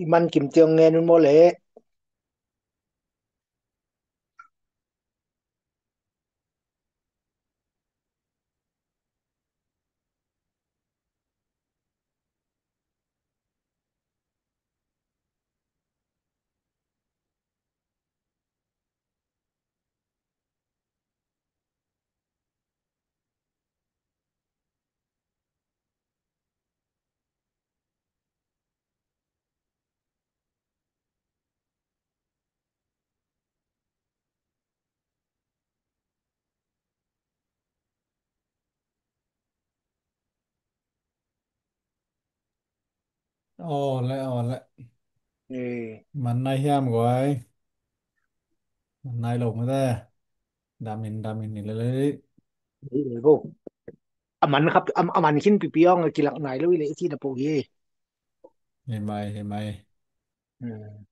I man kim tiang ngen un maw leh. Aw le, aw le. Ê. Man nai hiam guai. Man nai lo mate. Damin, damin ni le le. Ê, ê, bo. A man khap, a, a man khin pipi ong a kilak nai lo i le i ci na po hi. Hi mai, hi mai. Hmm.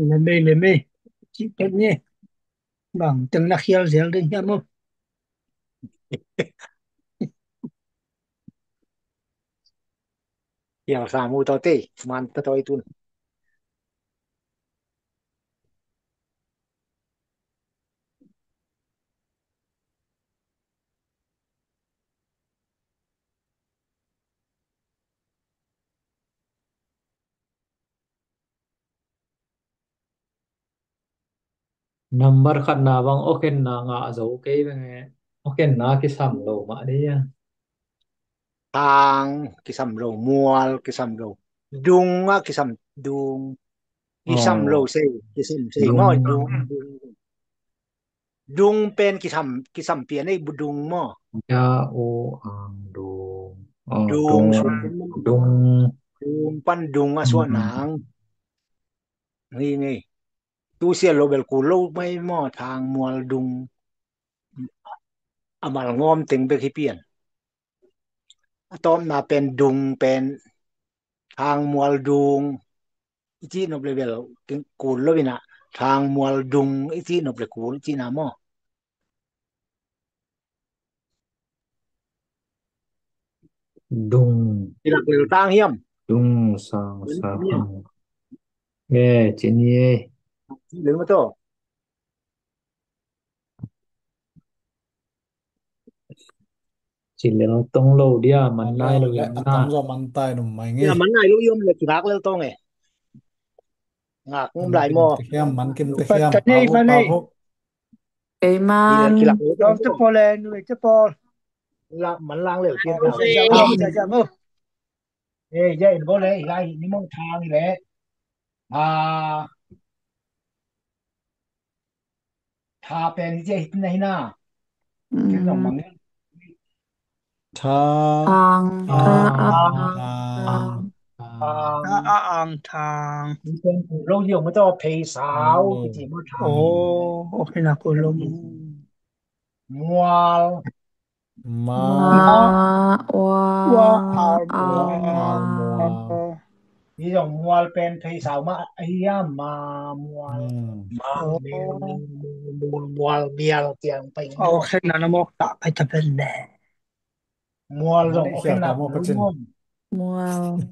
Lem ei, lem ei. Cih peuh ni. Bang teng na khial zel ding hiam maw? Khial sa mu tawh tei, man tawh tawh i tun. Nambar khatna bang awkhenna ngah zo kei bang e. Awkhenna kisam lo mah dei a. Thang kisam lo, mual kisam lo. Dung ah kisam, dung. Kisam lo sei, kisam sei. Dung. Maw, dung, dung. Dung pen kisam, kisam pian ei, bu dung maw. Ya, u, ang, dung. Oh, dung, dung, suan. Dung. Dung pan dung a suan ang. Ngi, ngi. Tu sia lo bel kul lo mai maw, thang mual dung. A mal ngawm teng bek hi pian. A tawpna pen dung pen thang mual dung i cih nop le bel kul lo ina, thang mual dung i cih nop le kul i cihna maw? Dung. Kilak lel tang hiam? Dung sang sang. Nge, ci ni e. Lel ma tawh. Ci lel tong lo dia, man nai lo. Lel a na. Tam zaw man tai num mai nge. Ya, man nai lo i om le kilak lel tong e. Ngak ngum lai maw. Man kim te hiam, man kim te hiam. Pat, pat, pat, pat. Ei man. Kilak lel tong. Lawm te pawl e, nu te pawl. La, man lang lel pian. Ei, ja, ja, ja, mo. Ei, ja, in bo le, i lai, ni mo thang i le. A, tha pen hi cia hi na hi na. Mm. Ken zong mang ni. Tha. Ang. Ang. Ang. Ang. Ang. Ang. Ang. Thang. Ni pen kul lo zia ma tawh phei sau, mm, kici maw thang. Oh, okay na kul lo. Mual. Ma. Ma, ua, ua, al, mual. Al, mual. Hi zong mual pen phei sau mah a hi a, ma, mual. Hmm. Ma, mual, mual, mual, mial, kiang pai. Aw, khen na na mawk ta pai ta pen le. Mual zong, aw, khen na mawk pai cin. Mual.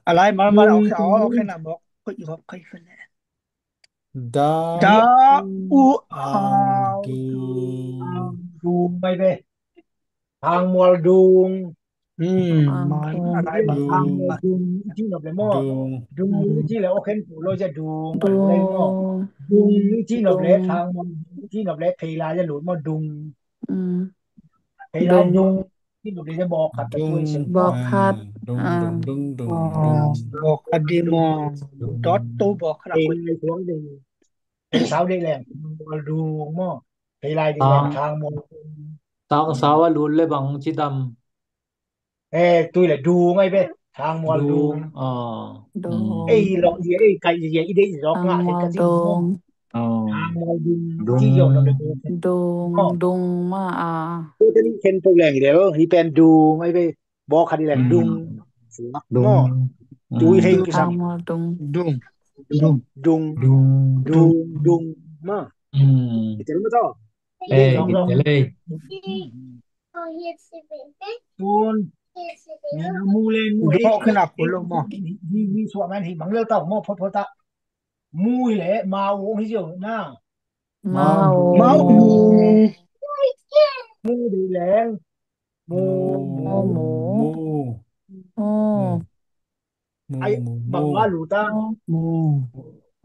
A lai mal mal, aw, khen na mawk. Koi, koi, koi, koi le. Da, da, u, u, au, au, du. Du mai ve. Thangmual dung. Hmm, man, a lai man. Thangmual dung i cih nop le maw? Dung. Dung i cih le aw khen pu lo cia dung. Dung. Dung i cih nop le thangmual dung i cih nop le phei lai cia lut maw dung. Phei lai dung i cih nop le cia bawk khat. Dung. Bawk khat. Dung, dung, dung, dung, dung. Bawk khat ding maw? Dot to bawk khat. Phei lai suang ding. Phei sau ding leng thangmual dung maw? Phei lai ding leng thangmual. Tang sau a lut le bang ci tam. Eh, tui le dung ai ve. Thangmual dung. Dung. Ei lok ye, ei kai ye, i dei lok nga. Thangmual dung. Thangmual dung. Dung. Ci yo no le dung. Dung, dung ma a. Tu teni khen tu leng i del, i pen dung ai ve. Bawk khat i leng dung. Suak maw? Tui thei kisam. Thangmual dung. Dung. Dung. Dung. Dung. Dung. Dung. Ma. Kitel ma to. Eh, kitel ei. Tun. Mu len mu. Dawk khin a kul lo maw? Hi, hi, hi suak man hi mang lel tau maw, phot phot ta. Mu hi le mau ong hi ziau na. Mau. Mau. Mu dei leng. Mu. Mu. Mu. Mu. Ai, mu, mu, bang mu. Wa lu ta. Mu.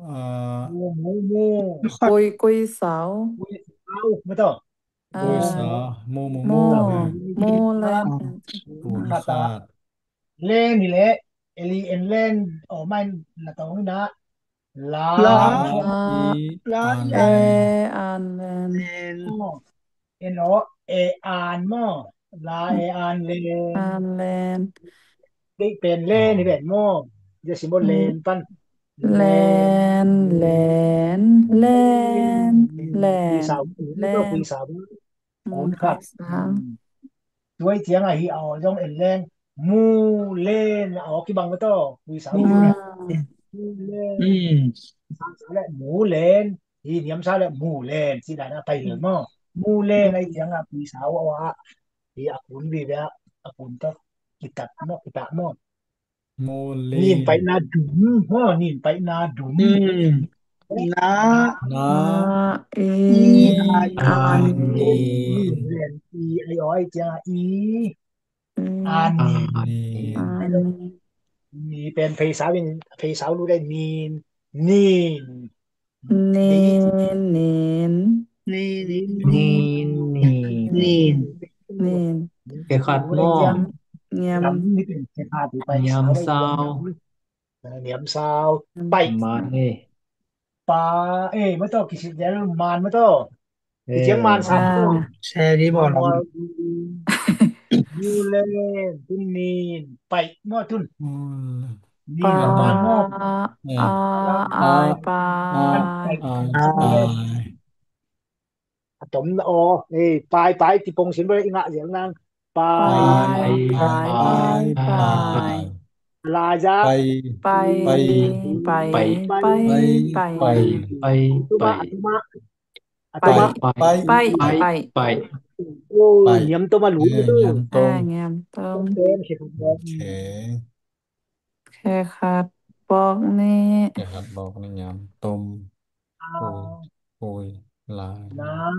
Ah. Mu, mu, mu. Kui, kui sau. Kui sau, ma to. Kui sau. Mu, mu, mu. Mu, mu len. Mu khat. Len hi le, L E N len, aw, mai na tong na. La. La. La. I. La. An. E an len. Len. Aw. En aw, e an maw. La e an len. An len. Deih pen len hi pen maw. Cia sim aw len pan. Len, len, len, len. Kui sau, len. Kui sau. Kun khat. Tuai ciang a hi a aw zong en leng. Mu len a aw kibang ma to. Kui sau. Mu len. Sang sau le mu len. Hi niam sau le mu len. Ci dan a pai lel maw. Mu len ai ciang a kui sau a aw a. Hi a kun vive a, a kun to. Kitat maw, kitat maw. Mu len. Nin paihna dum maw, nin paihna dum. Na. Na. I. I. An. Nin. I ai aw ai ciang a i. An. An. Ni pen phei sau in, phei sau lu dai nin. Nin. Nin, nin. Nin, nin. Nin. Nin. Khe khat maw. Ngiam. Ngiam. Ngiam sau. Ngiam sau. Pai. Man e. Pa, eh, ma to, kisit del man ma to. Kiciang man sau. Seri maw. Mu len, tun nin, pai maw tun. Nin, pa, man maw. A, ai, pai. Ai, ai. A tom na aw, eh, pai, pai, ti pong sin bale i ngah zel nang. Pai, pai, pai, pai. Lai za. Pai, pai, pai, pai, pai. Tuma, tuma. Pai, pai, pai, pai. Pai. Niam tuma lu. Niam tom. Niam tom. Khe khat bawk ni. Khe khat bawk ni niam tom. Ui, lai. Na,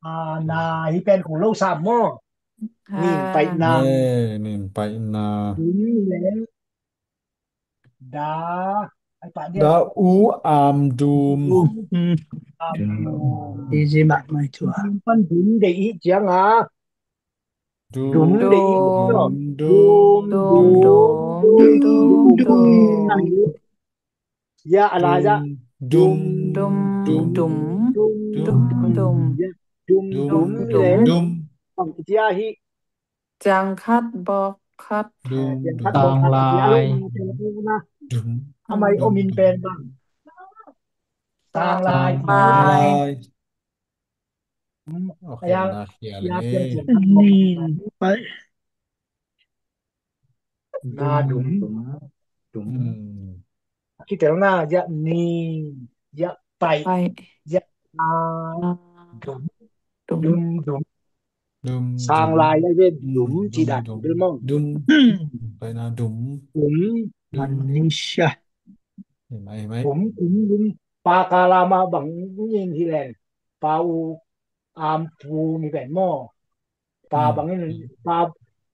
a, na, hi pen kul lo sam maw. Nin paihna. Nin paihna. Dum le. Da. Ai pa dia. Da u am dum. Dum. Am dum. Easy mak mai tua. Dum pan dum de i ciang a. Dum. Dum de i. Dum. Dum. Dum. Dum. Ya, a lai za. Dum. Dum. Dum. Dum. Dum. Dum. Ya, dum. Dum. Dum. Dum. Bang cia hi. Ciang khat bawk khat. Dum. Ciang khat bawk khat. Tanglai. Dum. Amai om in pen bang. Tanglai. Tanglai. Nin pai. Na dum, dum, dum. Kitel na, ya ni, ya pai, ya na, dum, dum, dum. Dum. Sang lai ya ven dum, ci dan dum, dum. Dum. Pai na dum. Dum. Malaysia. Mai, mai. Dum, dum, dum. Pa ka la ma bang nin hi len. Pa u am pu mi pen maw. Pa bangin, pa,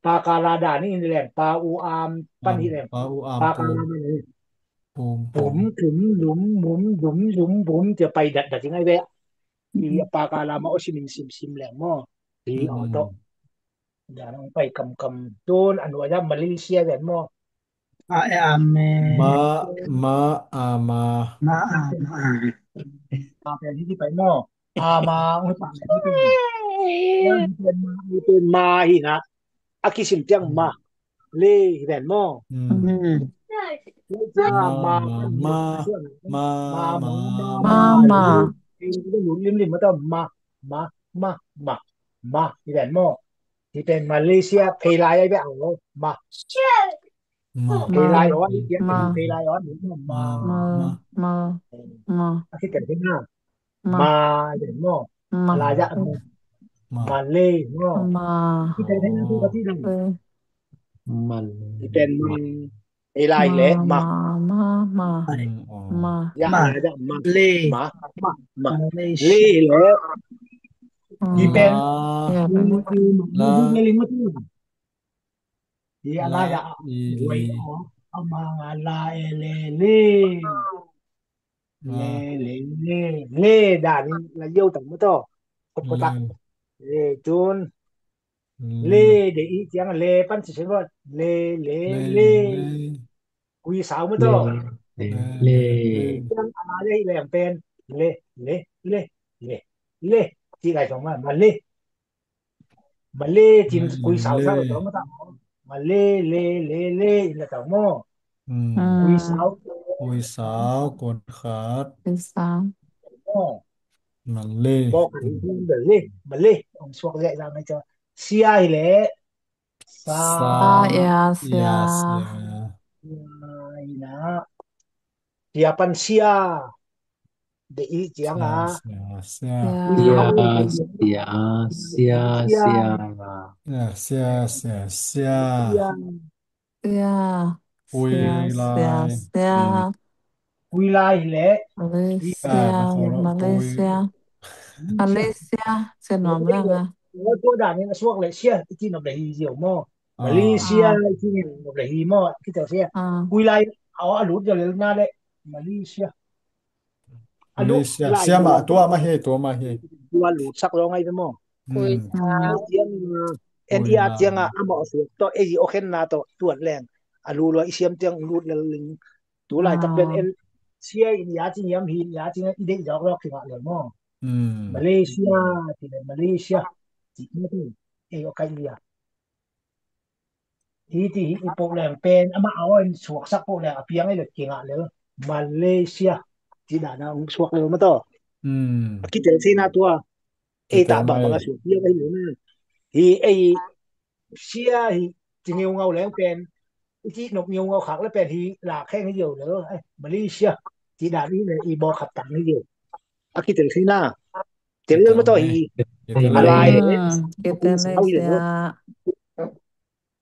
pa kala dan in leng, pa u am pan hi leng. Pa u am pa kala man hi. Pum, pum, tum, lum, mum, dum, zum, bum, cia pai datdat hi ngai ve. I pa kala ma o simin simsim leng maw. I o to. Dan ang pai kamkam tun a nuai ah Malaysia ven maw. A, e, a, me. Ma, ma, a, ma. Ma, a, ma. A pen hiti pai maw. A, ma, ui, pa, pen hiti. Pen ma, pen ma hi na. A kisim tiang ma. Le hi ven maw. Mm. Mm. Le tiang ma, ma, ma, ma, ma, ma, ma, ma, ma. Lim, lim, lim, ma, ma, ma, ma, ma hi ven maw. Hi pen Malaysia, phei lai ai bek ang lo. Ma. Ma. Phei lai aw, ma. Phei lai aw, ma. Ma. Ma. Ma. Ma. A khit teng hi na. Ma. Ma hi pen maw. Ma. Lai ah ma. Ma. Malay maw. Ma. Khit teng hi na tu ka ti dang. Malay. Hi pen ma. Ei lai le ma. Ma, ma, ma. Mm, oh. Ma. Ya, ma. Ya, ya, ma. Le. Ma, ma, ma. Malaysia. Le le. Mm. Hi pen. Ma. Ya, pen. Ma, ma, ma, la. Ma, ma, ma, ma. Ya, la, ya. I, wai, li. Oh. A, ma, nga, la, e, le, le. Le, le, le, le, dan in la yo tang maw taw. Kop kop tak. Le. Le, tun. Le. Le, de i tiang le pan ci sen maw. Le, le, le, le. Le. Kui sau maw taw. Le, le, le. Tiang a la le, le ang pen. Le, le, le, le, le. Ci lai tong ma, ma le. Ma le cin kui sau sau tong ma ta. Ma le, le, le, le, in la tong maw. Mm. Kui sau. Kui sau, kon khat. Kui sau. Maw. Ma le. Bawk in ma le, ma le. Ong suak leh zang ai ca. Sia hi leh. Sa. Sa, ya, sia. Ya, sia. Sia, ina. Sia pan sia. De i ciang a. Sia, sia, sia. Sia, sia, sia, sia. Sia, sia, sia, sia. Sia. Sia. Sia, sia, sia. Kui lai hi leh. Malaysia, Malaysia. Malaysia. Sia nuam lang a. Tua dan in a suak leh sia i ci nop leh hi ziau maw. Malaysia i ci nop leh hi maw. Kitel sia. Kui lai a lut ziau leh na leh Malaysia. Malaysia. Sia mah tua mah hi, tua mah hi. Tua lut sak lo ngai ve maw. Kui sa. Sia mah. En i a ciang a amah a suak tawh ei i awkhenna tawh tuat leng a lu lua i siam tiang lut lel ling. Tu laitak pen en sia in ya cing yam hi in ya cing i deih zawk zawk kingah lel maw. Malaysia ti le Malaysia. Ti maw tu ei aw kai lia. Hiti hi i poh leng pen amah a aw in suaksak poh leng a piang ei le kingah lel. Malaysia. Ti dana ong suak lel maw taw. A kitel sina tua. Ei tah bangbang a suak piang ei le na. Hi ei sia hi ci ngeungau leng pen i cih nop ngeungau khak le pen hi lak kheng hi yo le. Malaysia ci dan hi le i bawk khat tang hi yo. A kitel thei na. Tel lel maw taw hi. A lai le. Kitel lel sia.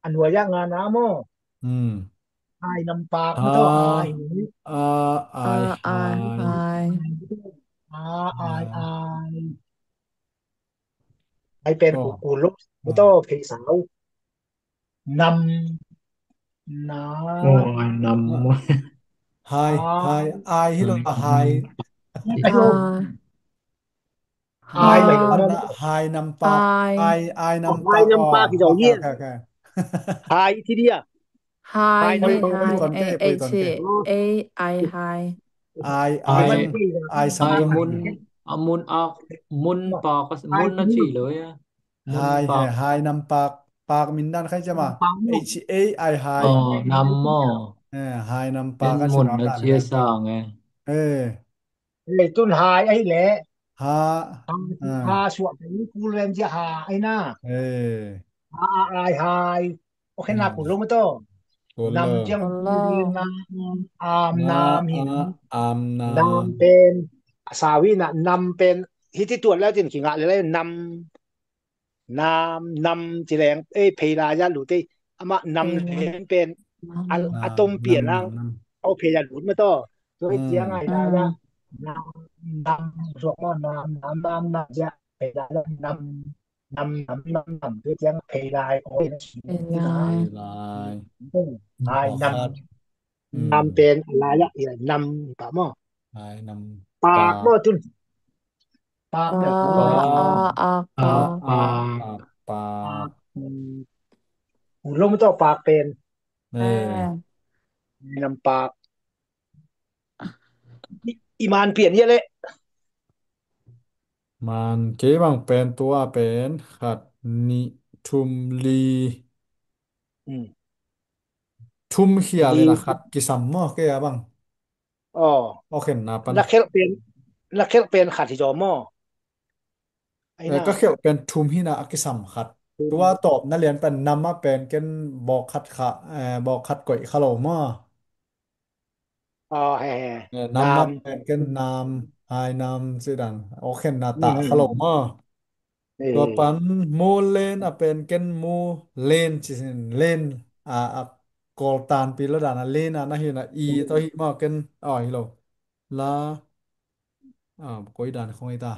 A nuai ah nga na maw. Ai nampak maw taw ai. A ai ai. A ai ai. Ai pen ku ku lo. Maw taw phei sau. Nam. Na. Hai, hai, ai hi lo hai. Hai. Hai nampak. Ai, ai nampak. Hai nampak. Hai ti dia. Hai nampak. Ai, ai, ai, hai. Ai, ai, ai mun, a mun a mun pak, mun na ci lo ya. Hai, hai, hai nampak. Pak min dan khai jama. H A I hai. Nam maw. Hai nampak kan mun na ci sang e. Eh. Tun hai ahi leh. Ha. Ha suak pen kul ven cia ha ahi na. Ha, ai, hai. Ok na kul lo maw taw. Nam ciang nam, am nam hi. Am nam. Nam pen a sau hi na nam pen hiti tuat leh tin kingah leh nam. Nam, nam ci leng ei phei lai ah lut ei. Amah nam leng pen a tom pian ang. Au phei lai ah lut maw taw. Tua hi ciang ai lai ah nam, nam suak maw nam, nam, nam, nam cia phei lai ah nam, nam nam nam nam, tua ciang phei lai aw in a ci. Phei lai. Phei lai. Ai nam. Pakhat. Nam pen a lai ah i nam pah maw? Ai nam. Paak maw tun? Paak pen Paak. Paak. Paak. U lom tawh paak pen. Eh. Ai nam paak. I, i man pian ia leh. Man kei bang pen tua pen khat, nih, thum, li. Thum khial in a khat kisam maw kei a bang. Aw. Aw khenna pan. Na khelh pen, na khelh pen khat hi zaw maw? Ai na. Ka khelh pen thum hi na a kisam khat. Tua tawpna lian pen nam a pen ken bawk khat kha, eh, bawk khat koih kha lo maw? Aw, he he. Eh, nam a pen ken nam, ai nam ci dan. Aw khenna ta kha lo maw? Tua pan mu len a pen ken mu len ci sin len a, a kawl tanpi lo dan a len a na hi na i tawh hi maw ken aw hi lo. La a koi dan khong i ta.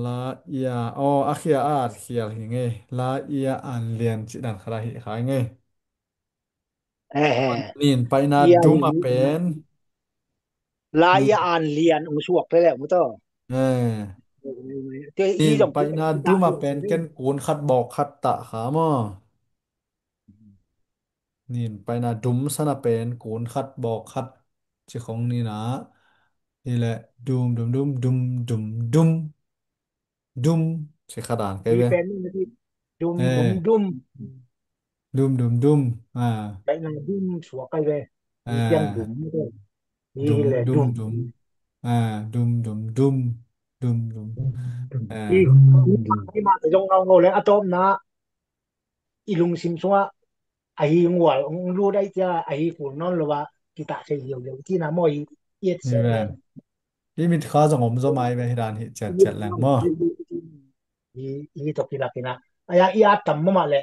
La ia aw a khia a at khial hi ngei. La ia an lian ci dan khat a hi kha ngei. Nin paina dum a pen. La ia an lian ung suak pe leh mu to. Nin paina dum a pen ken kun khat bawk khat ta kha maw? Nin paina dum san a pen kun khat bawk khat ci khong ni na. Hi leh dum dum dum dum dum dum. Dum ci kha dan kei ve. Dum dum dum. Dum dum dum. Ah. Paina dum suak kei ve. Dum dum dum. Ah, dum dum dum. Dum dum dum. Hi ma zong ngau ngau le a tawpna i lungsim sungah ahi ngual ong lut ai cia ahi kul nawn lo a kitah thei hiau hiau i cina maw i et se. I mit kha zong om zaw mai ve hi dan hi ciat ciat leng maw? I tawh kilak ina ai a i at tam mama le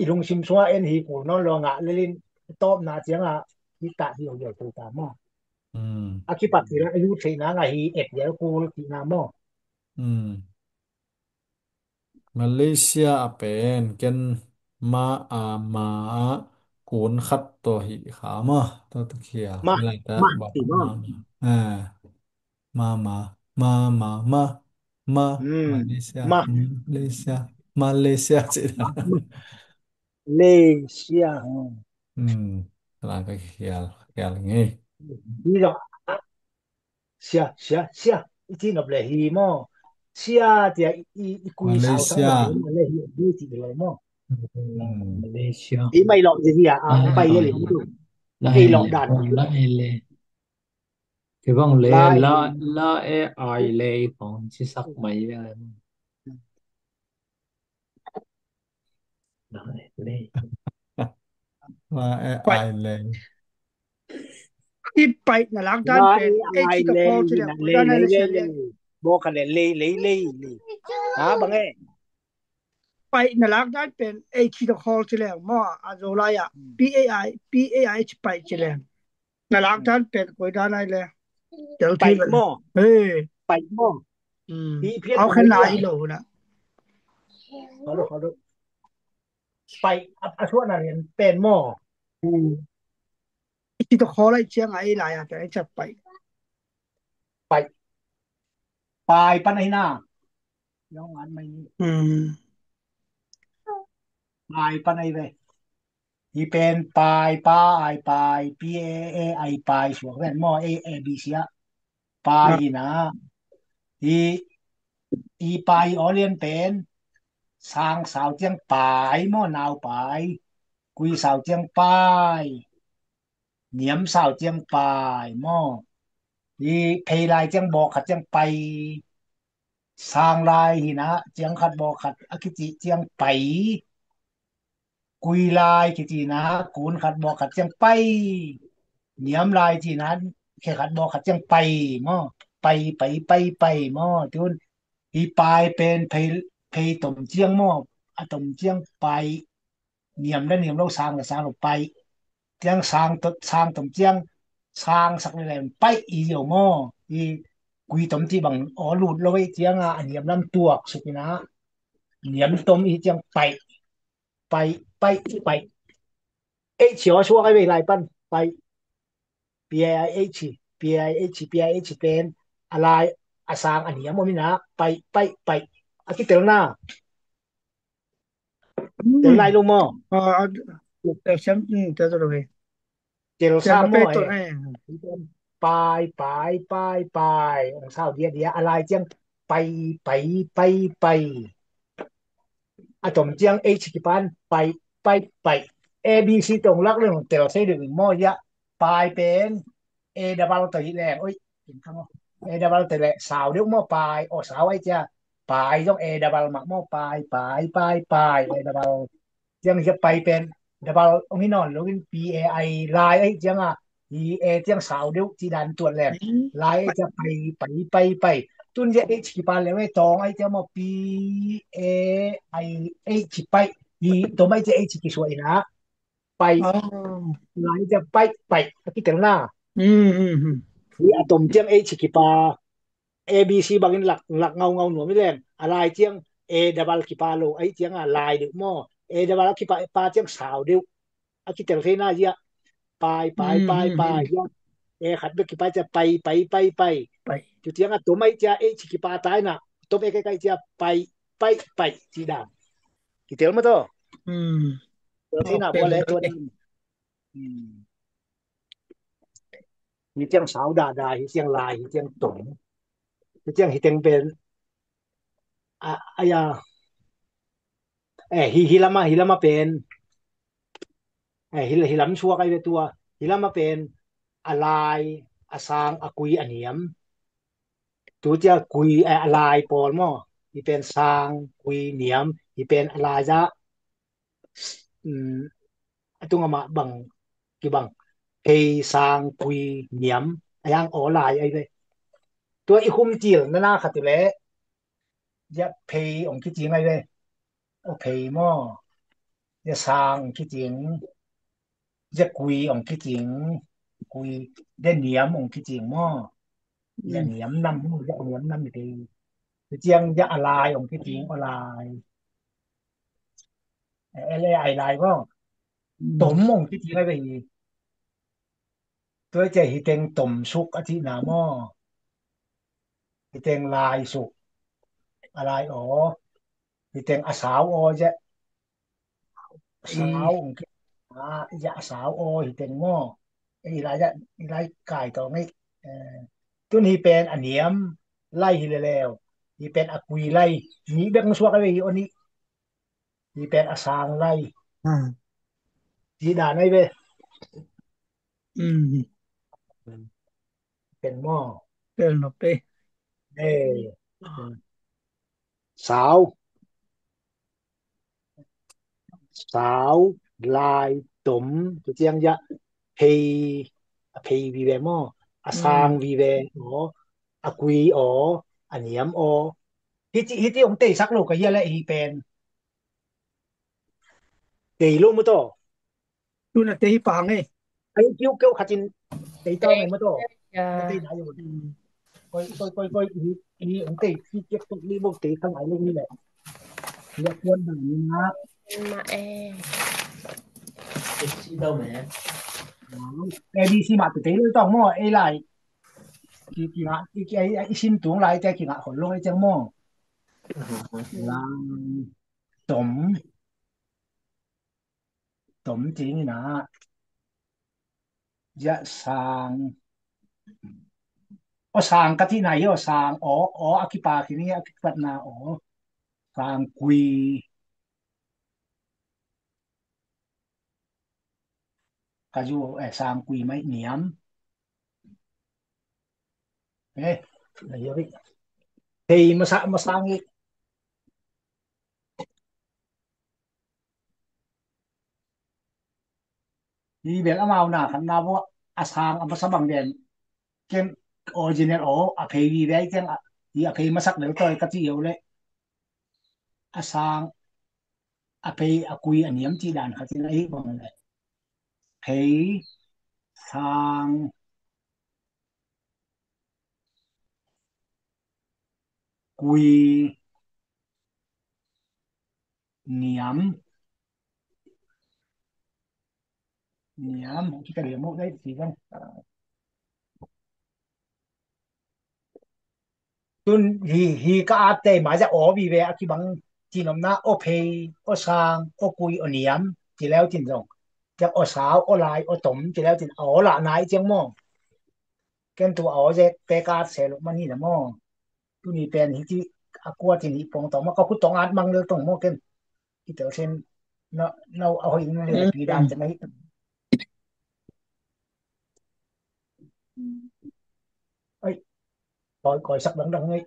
i lungsim sungah en hi kul nawn lo ngah lelin tawpna cianga kitah hiau hiau thei ta maw? A kipat kila i lut theihna ngah hi et hiau kul kina maw? Malaysia a pen ken ma a ma a kun khat tawh hi kha ma tawh tu khia. Ma, Lai ta ma, ba ti ma. Ma. Ah. Ma ma ma ma ma. Hmm. Malaysia. Ma. Malaysia. Malaysia ci da. Malaysia. Hmm. Hmm. Lai ka khial khial ngei. Ni lo. Sia, sia, sia. I ci nop le hi maw? Sia tia i, i, i kui sau Malaysia. Sa le hi, hi ci le maw? Hmm. Malaysia. I mai lok di hi a, a, pai ye le hi tu. La Ei hele. Lok dan. La hele. Kibang le La la hele. La e ai le i kong ci sak mai le. La hele. Ma e Pai. Ai le. I pai na lak dan La pen e ei ai ci ka le, pawl ci i le na ko le, dan le, ai le le, sia le. le. Bo ka le, le, le, le, le. Ha, bang e. Pai na lak dan pen ei ci ka pawl ci le mo a zo lai a. Hmm. P A I, P A I ci pai ci le. Na lak dan pen ko dan ai le. Tel Pai ti le. mo. Eh. Pai mo. Hmm. Pi, pi, Au pi, khen pi, na pi. I lo na. Khol lo, khol lo. Pai, a, a suan a rian pen mo. Hmm. I ci ka pawl ai ciang ai lai a pen ai ciat pai. Pai. Pai pan ai na. Yong an mai ni. Hmm. Pai pan ai ve. Hi pen pai, pa ai pai, P A I pai suak ven mo, A, A, B, C a. Pai hi na. Hi, hi pai aw lian pen. Sang sau ciang pai mo, nau pai. Kui sau ciang pai. Niam sau ciang pai mo. Hi phei lai ciang bawk khat ciang pai. Sang lai hi na, ciang khat bawk khat a kici ciang pai. Kui lai kici na, kun khat bawk khat ciang pai. Niam lai ci na, khe khat bawk khat ciang pai mo. Pai, pai, pai, pai mo. Tun hi pai pen phei, phei tom ciang mo. A tom ciang pai. Niam le niam lo, sang le sang lo pai. Ciang sang tot, sang tom ciang sang sak le lem pai i yo mo. I Kui tom cih bang aw lut lo ei cianga a niam lam tuak suk ina. Niam tom i ciang paih, paih, paih, paih. H aw suak ai vei lai pan. Paih. P I H, P I H, P I H pen a lai a sang a niam om ina. Paih, paih, paih. A kitelna. Tel nai lo maw? Tel siam, tel to lo ve. Tel sa maw, eh? Pai, pai, pai, pai. Ong sau dia dia a lai ciang pai, pai, pai, pai. A tom ciang H kipan pai, pai, pai. A B C tong lak leng tel sei ding maw ya. Pai pen A double to hi leng. Oi, in ka maw. A double to le sau deuh maw pai. O sau ai cia. Pai zong A double mah maw pai, pai, pai, pai. A double. Ciang hi pai pen double ong hi nawn lo in P A I lai ai ciang a. Hi A ciang sau deuh ci dan tuat leng. Lai ai cia pai, pai, pai, pai. Tun cia H kipan le wei tong ai cia maw P A I H pai. Hi tom ai cia H kisuah ina. Pai. Lai cia pai, pai. A kitelna. Hi a tom ciang H kipa. A B C bangin lak, lak ngau ngau nuam i leng. A lai ciang A double kipa lo. Ai ciang a lai deuh maw. A double a kipa pa ciang sau deuh. A kitel theina zia. Pai, pai, pai, pai. Zia. A khat bek kipa ciang pai, pai, pai, pai. Pai. Tu ciang a tom ai cia H kipa taina. Tom A kai kai cia pai, pai, pai. Ci dan. Kitel maw to. Tel theina bua le tua dan. Hi ciang sau dada, hi ciang lai, hi ciang tom. Hi ciang hi teng pen. A, a ya. Eh, hi, hi lama, hi lama pen. Eh, hi, hi lam suak ai ve tua. Hi lama pen. A lai, a sang, a kui, a niam. Tu cia kui, eh, a lai pawl maw. Hi pen sang, kui, niam. Hi pen a lai za. A tunga mah bang kibang. Phei, sang, kui, niam. A yang aw lai ai ve. Tua i khum cil nana khat i le. Zia phei ong kicing ai ve. Aw phei maw. Zia sang ong kicing. Zia kui ong kicing. Kui. Zia niam ong kicing maw. Zia niam nam maw. Zia niam nam i phei. Zia ciang zia a lai ong kicing aw lai. L A I lai maw. Tom ong kicing ai ve hi. Tua cia hi teng tom suk a cihna maw. Hi teng lai suk. A lai aw. Hi teng a sau aw zia. Sau ong kicing. Zia a sau aw hi teng maw. Hi lai zia, hi lai kai tawng ei. Tun hi pen a niam lai hi leleu. Hi pen a kui lai. Ni bek suak ai ve hi aw ni. Hi pen a sang lai. Ci dan ai ve. Pen maw. Pen maw pe. Eh. Sau. Sau, lai, tom, tu ciang ya. Phei, a phei vive maw. A sang vive aw. A kui aw. A niam aw. Hiti, hiti ong teisak lo ka hia le hi pen. Tei lo maw to. Tuna tei pang e. Ai kiu keu khatin tei to mai maw to. Tei na yo. Koi koi koi koi i i ong tei ki kek tuk li bok tei khang ai lo ni le. Lia kuan dang ni na. Ma e. Sexy tau me. A B C ma tei lo to maw e lai. Ki ki nga i ki ai i sim tung lai te ki nga hol lo ai te maw. Lang. Tom. Tom cing ina. Zia sang. Aw sang ka cihna hi aw sang aw aw a kipa kini a kipatna aw. Sang kui. Ka zu eh sang kui mai niam. Eh, na yo ri. Hei masa masa ngi. Hi bel amau na khan na bua a sang a masa bang den. Ken original o a phei vi ve ken a hi a phei masak del toi ka ti yo le. A sang a phei a kui a niam ti dan kha ti na hi bang le. Phei sang. Kui, niam, niam, kita dia mau dai si kan. Tun hi, hi ka ate ma ja o bi ve a kibang, ci nom na o phei, o sang, o kui, o niam, ci leu cin zong. Ciang o sau, o lai, o tom, ci leu cin a o la nai ciang maw. Ken tu a o ze pe ka se lo man hi na maw. Tuni pen hi ci a kua cin hi pong tong ma ka khut tong at mang lel tong maw ken. Hi tel sen na, na a hoi ing le pi dan te na hi. Ai, koi, koi sak dang dang ngai.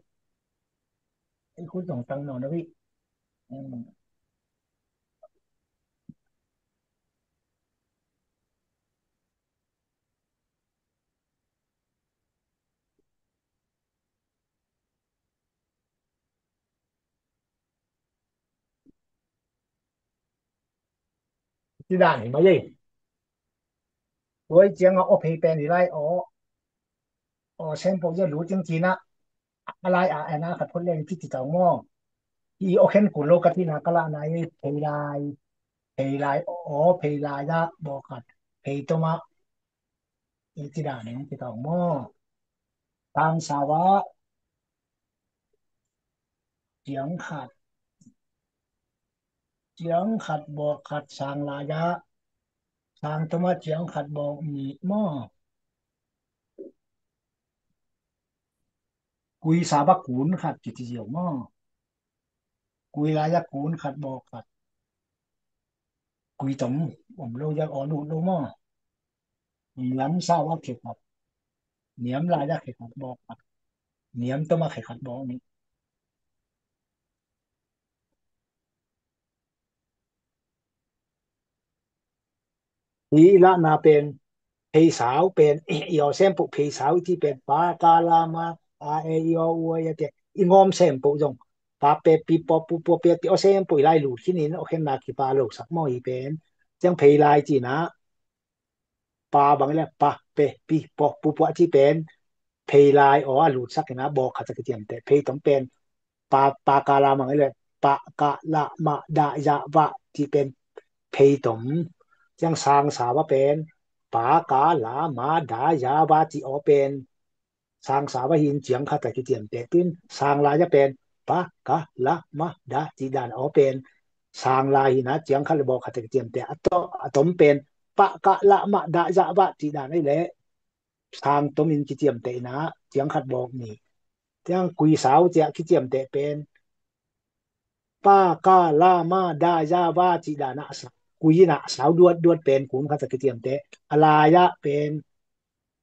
Ai, khut tong tang no na vi. Ci dan hi mai ei. Tuai ciang a o phei pen hi lai o. O sen po ja lu ciang ci na. A lai a en a khat phot leng ci ci tau maw. I o khen kun lo ka ci na ka la na ei phei lai. Phei lai o, phei lai a bo khat. Phei to ma. I ci dan hi ci tau maw. Tang sa wa. Ciang khat. Ciang khat bawk khat sang lai ah. Sang tuma ciang khat bawk nih maw. Kui sa ba kun khat kici ziau maw. Kui lai ah kun khat bawk khat. Kui tom om lo ziau aw lut lo maw. Niam sau a khe khat. Niam lai a khe khat bawk khat. Niam tom a khe khat bawk nih. Hi i lahna pen phei sau pen i aw sempoh phei sau i ti pen pa ka la ma a e i aw u e a ti i ngawm sempoh zong pa pe pi pawp pu pua pe ti aw sempoh i lai lut khin in aw khenna kipa lo sak maw hi pen. Ciang phei lai cina pa bang le pa pe pi pawp pu pua ci pen phei lai aw a lutsak ina bawk khat a kiciamteh phei tong pen pa, pa ka la mang le pa ka la ma da ya va ci pen phei tom. Ciang sang sa va pen pa ka la ma da ya va ci aw pen sang sa va hin ciang khat a kiciamteh tin sang lai a pen pa ka la ma da ci dan aw pen sang lai hina ciang khat le bawk khat a kiciamteh a to, a tom pen pa ka la ma da ya va ci dan ai le sang tomin kiciamteh ina ciang khat bawk ni. Ciang kui sau ciah kiciamteh pen pa ka la ma da ya va ci dan a sa kui ina sau duat duat pen kun khat a kiciamteh a lai ah pen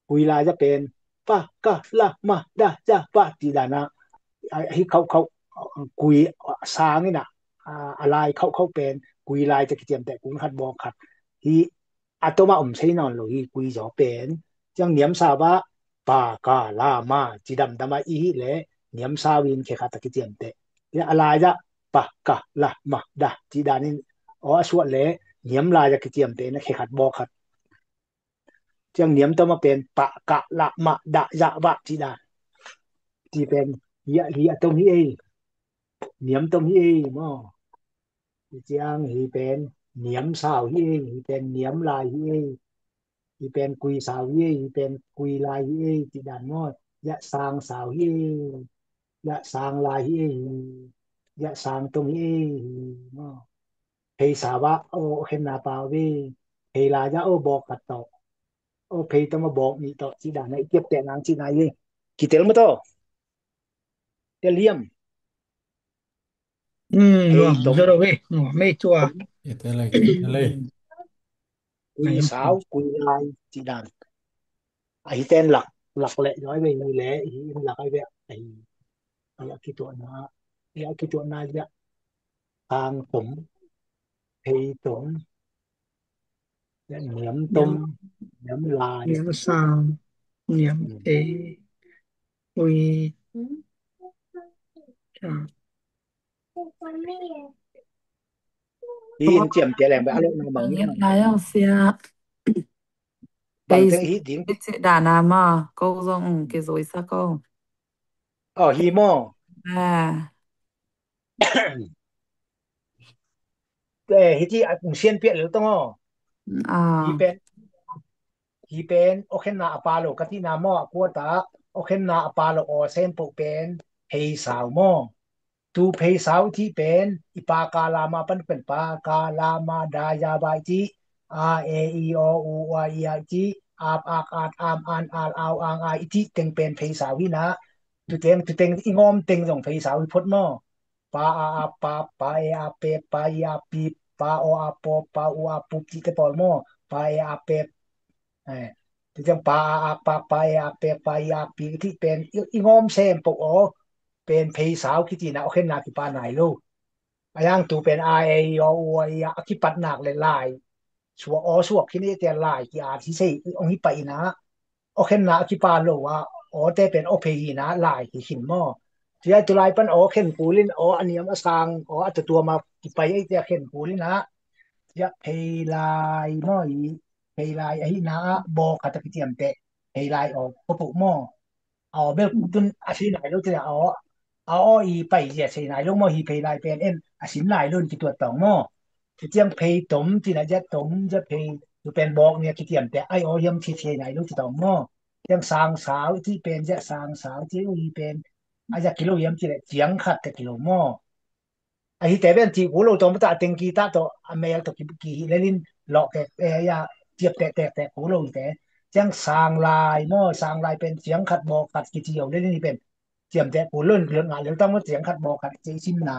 kui lai ah pen pa ka la ma da ya va ci dan a hi khauh khauh kui sang ina a lai khauh khauh pen kui lai ciah kiciamteh kun khat bawk khat hi. A toma om sei nawn lo hi kui zaw pen. Ciang niam sau ah pa ka la ma ci damdam a i hi le niam sau in khe khat a kiciamteh. Ina a lai ah pa ka la ma da ci danin aw a suah le niam lai a kiciamteh na khe khat bawk khat. Ciang niam toma pen pa ka la ma da ya va ci dan. Ci pen hi a, hi a tom hi ei. Niam tom hi ei maw. Hi ciang hi pen niam sau hi ei, hi pen niam lai hi ei. Hi pen kui sau hi ei, hi pen kui lai hi ei ci dan maw. Ya sang sau hi ei. Ya sang lai hi ei. Ya sang tom hi ei maw. Phei sau ah aw khenna pau ve. Phei lai ah aw bawk khat tawh aw phei toma bawk nih tawh ci dan a i kiapteh nang ci nai hi. Kitel maw tawh. Tel hiam? Hei, nuam tom. Zo lo ve. Nuam mei cua. Ite lai, ite lai. Kui sau, kui lai ci dan. A hi ten lak, lak le zoi ve ni le hi in lak ai ve. A hi a kituana, a kituana ya. Kang tom. Hei tom. Niam tom, niam lai. Niam sang, niam te, ui. Hi in ciam tia leng ba a lo na mang niam lai ang sia. Bang teng hi ding. Dana ma ko zong ke zoi sa ko. Aw hi maw. Ah. Eh, hiti a kung sian piak lel tong aw. Ah. Hi pen, hi pen, okhenna a pa lo ka tina maw, a kuata, okhenna a pa lo aw sem poh pen, phei sau maw. Tu phei sau i cih pen, i pa ka la ma pan pen pa ka la ma da ya ba i cih, a, e, i, o, u, a, i, a i cih, ap, ak, at, am, an, al, au, ang, a i cih teng pen phei sau hi na. Tu teng, tu teng i ngawm teng zong phei sau hi phot maw. Pa a ap pap, pa e ap pek, pa i ap pip, pa o ap pop, pa u ap pup cih te pawl maw. Pa e ap pek. Eh, tu ciang pa a ak pak, pa e ak pek, pa i ak pik, i cih pen i, i ngawm sem poh aw. Pen phei sau kiti na, okhenna kipan nai lo. A yang tu pen a e i o u a i a, a kipat nak le lai. Suak aw suak khin i te lai ki at hi sei, ong hi pai na. Okhenna a kipan lo a, awte pen aw phei hi na, lai hi khin maw. Tia tu lai pan aw khen kulin, aw a niam a sang, aw a tutuam a kipai ei tia khen kulin a. Tia phei lai maw i, phei lai ahi na a, bawk khat a kitiam te. Phei lai aw, ko poh maw. Aw bel tun a sei nai lo tina aw. Aw i pai zia sei nai lo maw hi phei lai pen en, a sin nai lo in kituat tawng maw. Ti ciang phei tom tina zia tom zia phei tu pen bawk nia kitiam te ai aw hiam ti sei nai lo ti tawng maw. Tiang sang sau ti pen zia sang sau ti u hi pen. A zia kilo hiam ti le ciang khat te kilo maw. A hi te ben ti ku lo tawng mata teng ki ta tawh a mel tawh ki, ki hi lelin lawh kek e ya tiap tek tek tek ku lo hi te. Tiang sang lai maw, sang lai pen ciang khat bawk khat kiti yo lelin hi pen. Tiam tek ku lo in ki lo ngah lel tawng maw ciang khat bawk khat ci sim na.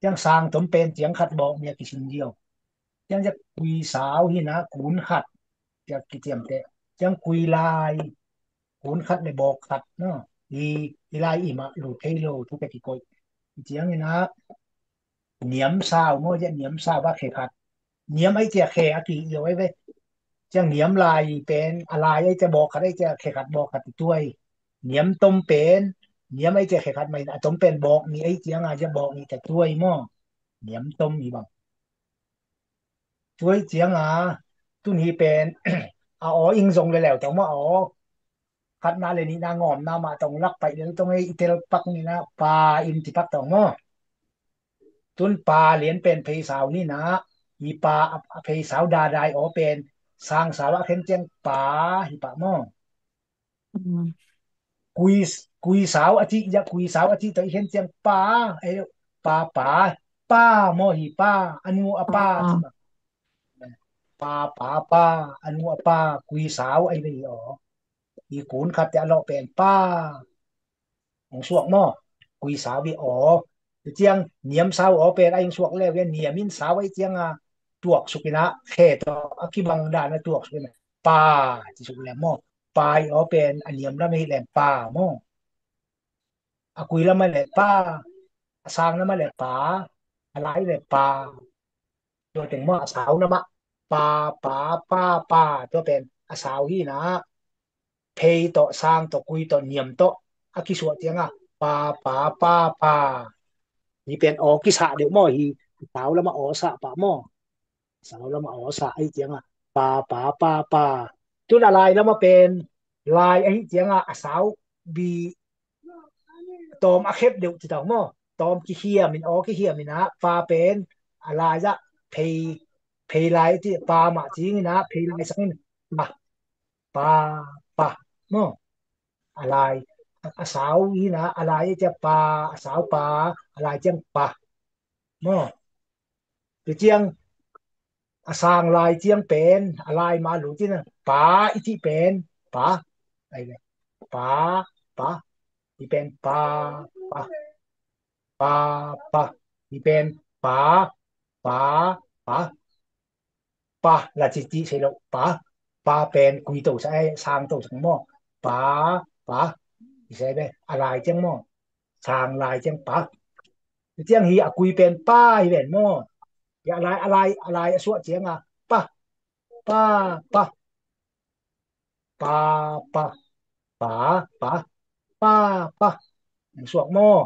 Tiang sang tom pen ciang khat bawk nia kisim dio. Tiang zia kui sau hi na kun khat. Tia kitiam te. Tiang kui lai. Kun khat le bawk khat. No. I, i lai i mah lut thei lo. Tu te kikoih. I tiang i na. Niam sau maw zia niam sau ba khe khat. Niam ai tia khe a ki io ai ve. Tiang niam lai pen a lai ai tia bawk khat ai tia khe khat bawk khat i tuai. Niam tom pen. Niam ai tia khe khat mai a tom pen bawk ni ai tiang a zia bawk ni tia tuai maw. Niam tom i bang. Tuai ciang a, tun hi pen, a aw ing zong le leu tong ma aw. Khatna le nihna ngawmna mah tong lak paih le tong ei i tel pak nina pa in ti pak tong maw. Tun pa lian pen phei sau nina, i pa a phei sau dadai aw pen, sang sau a khen ciang pa hi pah maw. Kui, kui sau a cih, ya kui sau a cih tawh i khen ciang pa, eh, pa, pa, pa maw hi pa, a nu a pa cih pa. Pa, pa, pa, a nu a pa, kui sau a i vei aw. I kun khat te a lawh pen pa. Hong suak maw, kui sau i aw. Ciang niam sau aw pen a hong suak leu, niam in sau a i ciang a tuak suk ina, khe tawh a kibang dan a tuak suk ina. Pa, ci suk lem maw. Pa i aw pen a niam lam hi lem pa maw. A kui lam a le pa, a sang lam a le pa, a lai le pa. Tua teng maw a sau lam a pa, pa, pa, pa. Tua pen a sau hi na. Phei tawh, sang tawh, kui tawh, niam tawh a kisuah ciang a pa, pa, pa, pa. Hi pen aw kisah deuh maw hi. Sau lam a aw sah pah maw. Sau lam a aw sah ahi ciang a pa, pa, pa, pa. Tun a lai lam a pen lai ahi ciang a a sau bi tawm a khep deuh ci tau maw. Tawm kihiam in aw kihiam in a pa pen a lai ah phei, phei lai ti pa mah cing in a phei lai sang in pa, pa, pa maw. A lai a sau hi na a lai ahi ciang pa, a sau pa, a lai ciang pa maw. Tua ciang a sang lai ciang pen a lai mah lut in a pa i cih pen pa. Ai le pa, pa. I pen pa, pa, pa, pa. I pen pa, pa, pa. Pa la ci ci sei lo pa. Pa pen kui to sa ai sang to sang maw. Pa, pa. I sei be a lai ciang maw. Sang lai ciang pa. Ciang hi a kui pen pa hi ven maw. Hi a lai, a lai, a lai a suah ciang a pa, pa, pa, pa, pa, pa, pa, pa, pa. Suak maw.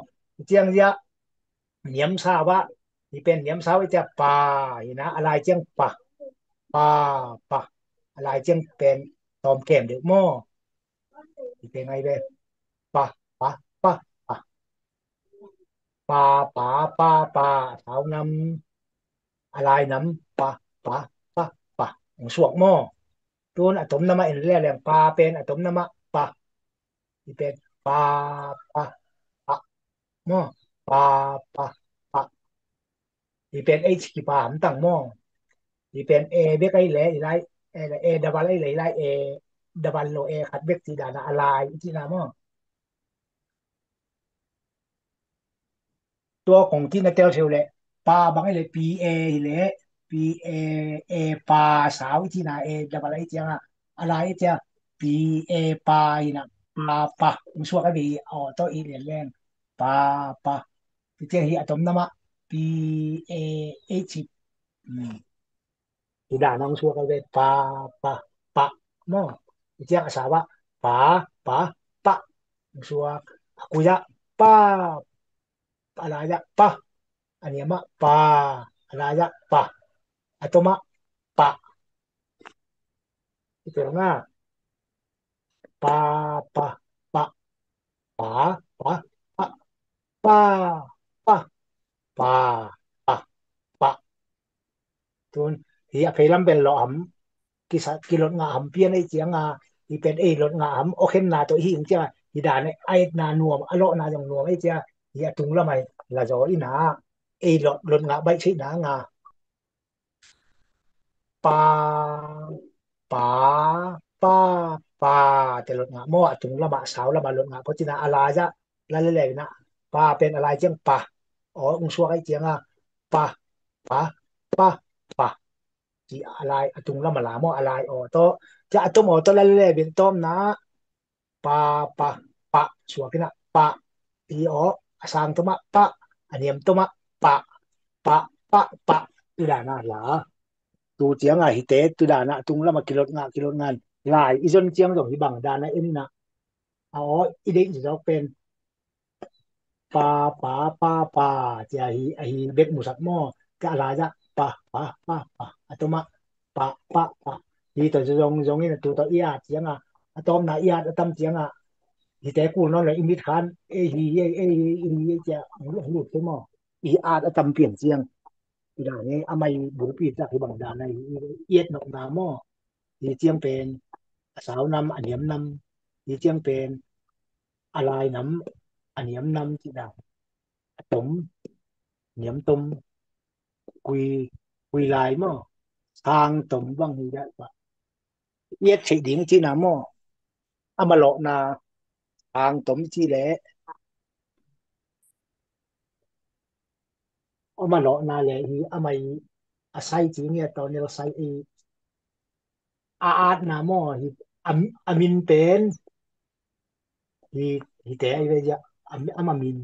Ciang hi a niam sau a, hi pen niam sau a ciang pa hi na a lai ciang pa, pa, pa. A lai ciang pen tawm kem deuh maw. Hi pen ngai ve pa, pa, pa, pa. pa, pa, pa, pa, a sau nam, a lai nam, pa, pa, pa, pa. Hong suak maw? Tun a tom namah en leleng, pa pen a tom namah, pa. Hi pen pa, pa, pa. Maw? Pa, pa, pa. Hi pen H kipa hamtang maw? Hi pen A bek ai le, i lai, A, A double ai le, i lai A double lo, A khat bek ci dana a lai i cina maw? Tua kong cina tel seu le, pa bang ai le, P A hi le, P A, A pa sau i cina, A double ai cianga, a lai i cia, P A pa hi na, pa, pa, hong suak a bi, aw, to i lian leng, pa, pa. Hi ciang hi a tom namah, P A H. Hmm. Hi dan hong suak a ve, pa, pa, pa. Maw. Hi ciang a sau ah, pa, pa, pa. Hong suak. A kui ah, pa, a lai ah, pa. A niam ah, pa. A lai ah, pa. A tom ah, pa. Hi tel nga. Pa, pa, pa. Pa, pa, pa. Pa, pa, pa. Pa, pa, pa. Tun, hi a pheilam pen lawh ham, kisa, kilot ngah ham pian ei cianga, hi pen ei lot ngah ham, awkhenna tawh hi ing cianga, hi dan ei, a etna nuam, a lawhna zong nuam ei cianga, hi a tung lam ai, la zaw ina, ei lot, lot ngah baih theihna nga. Pa, pa, pa, pa, te lot ngah maw, a tung lamah, sau lamah lot ngah, ko cina a lai ah, la le le ina, pa pen a lai ciang pa, aw, hong suak ai cianga, pa, pa, pa, pa. Ci a lai, a tung lam a la maw, a lai aw tawh. Ci a tom aw tawh la le le bin tom na. Pa, pa, pa, suak ina, pa. I aw, a sang tom ah, pa. A niam tom ah, pa. Pa, pa, pa. Tu dana la. Tu cianga hite, tu dana, tung lam a kilot ngah, kilot ngan. Lai, i zon ciang zong hi bang dana en na. A aw, i deih zawk pen. Pa, pa, pa, pa, cia hi, a hi bek musak maw. Cia a lai ah, pa, pa, pa, pa. A tom ah, pa, pa, pa. Hi tawh zong, zong in a tu tawh i at cianga. A tawpna i at a tam cianga. Hite kul nawn lo i mit khan. Ei hi, ei, ei hi, ei hi, ei cia. Ang lut, ang lut kei maw. I at a tam pian ciang. I dan hi, a mai bulpi tak hi bang dan a hi, i et nokna maw. Hi ciang pen. A sau nam, a niam nam. Hi ciang pen. A lai nam, a niam nam ci dan. A tom, niam tom, kui, kui lai maw. Sang tom bang hi dan pa. Iet theih ding cina maw. Ama lawhna, sang tom ci le. Ama lawhna le hi, ama i, a sai ci ngia tawh nel sai i. A atna maw, hi, a, a min pen. Hi, hite ai ve zia, a, ama min.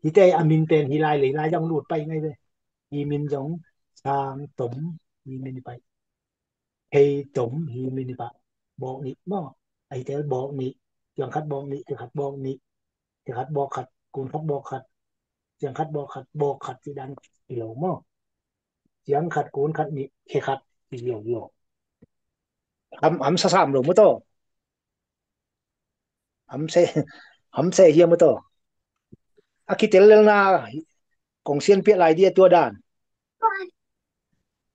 Hite a min pen hi lai lei lai zong lut pai ngai ve. Hi min zong sang tom, hi min hi pai. Hei tom, hi min hi pai. Bawk nih maw. Ai tel bawk nih. Ciang khat bawk nih, khe khat bawk nih. Khe khat bawk khat, kun khat bawk khat. Ciang khat bawk khat, bawk khat ci dan hi lo maw. Ciang khat, kun khat nih, khe khat ci lo lo. Ham, ham sasam lo maw to. Hamse, hamse hiam uh tawh. A kitel lelna kong sian piah lai dia tua dan.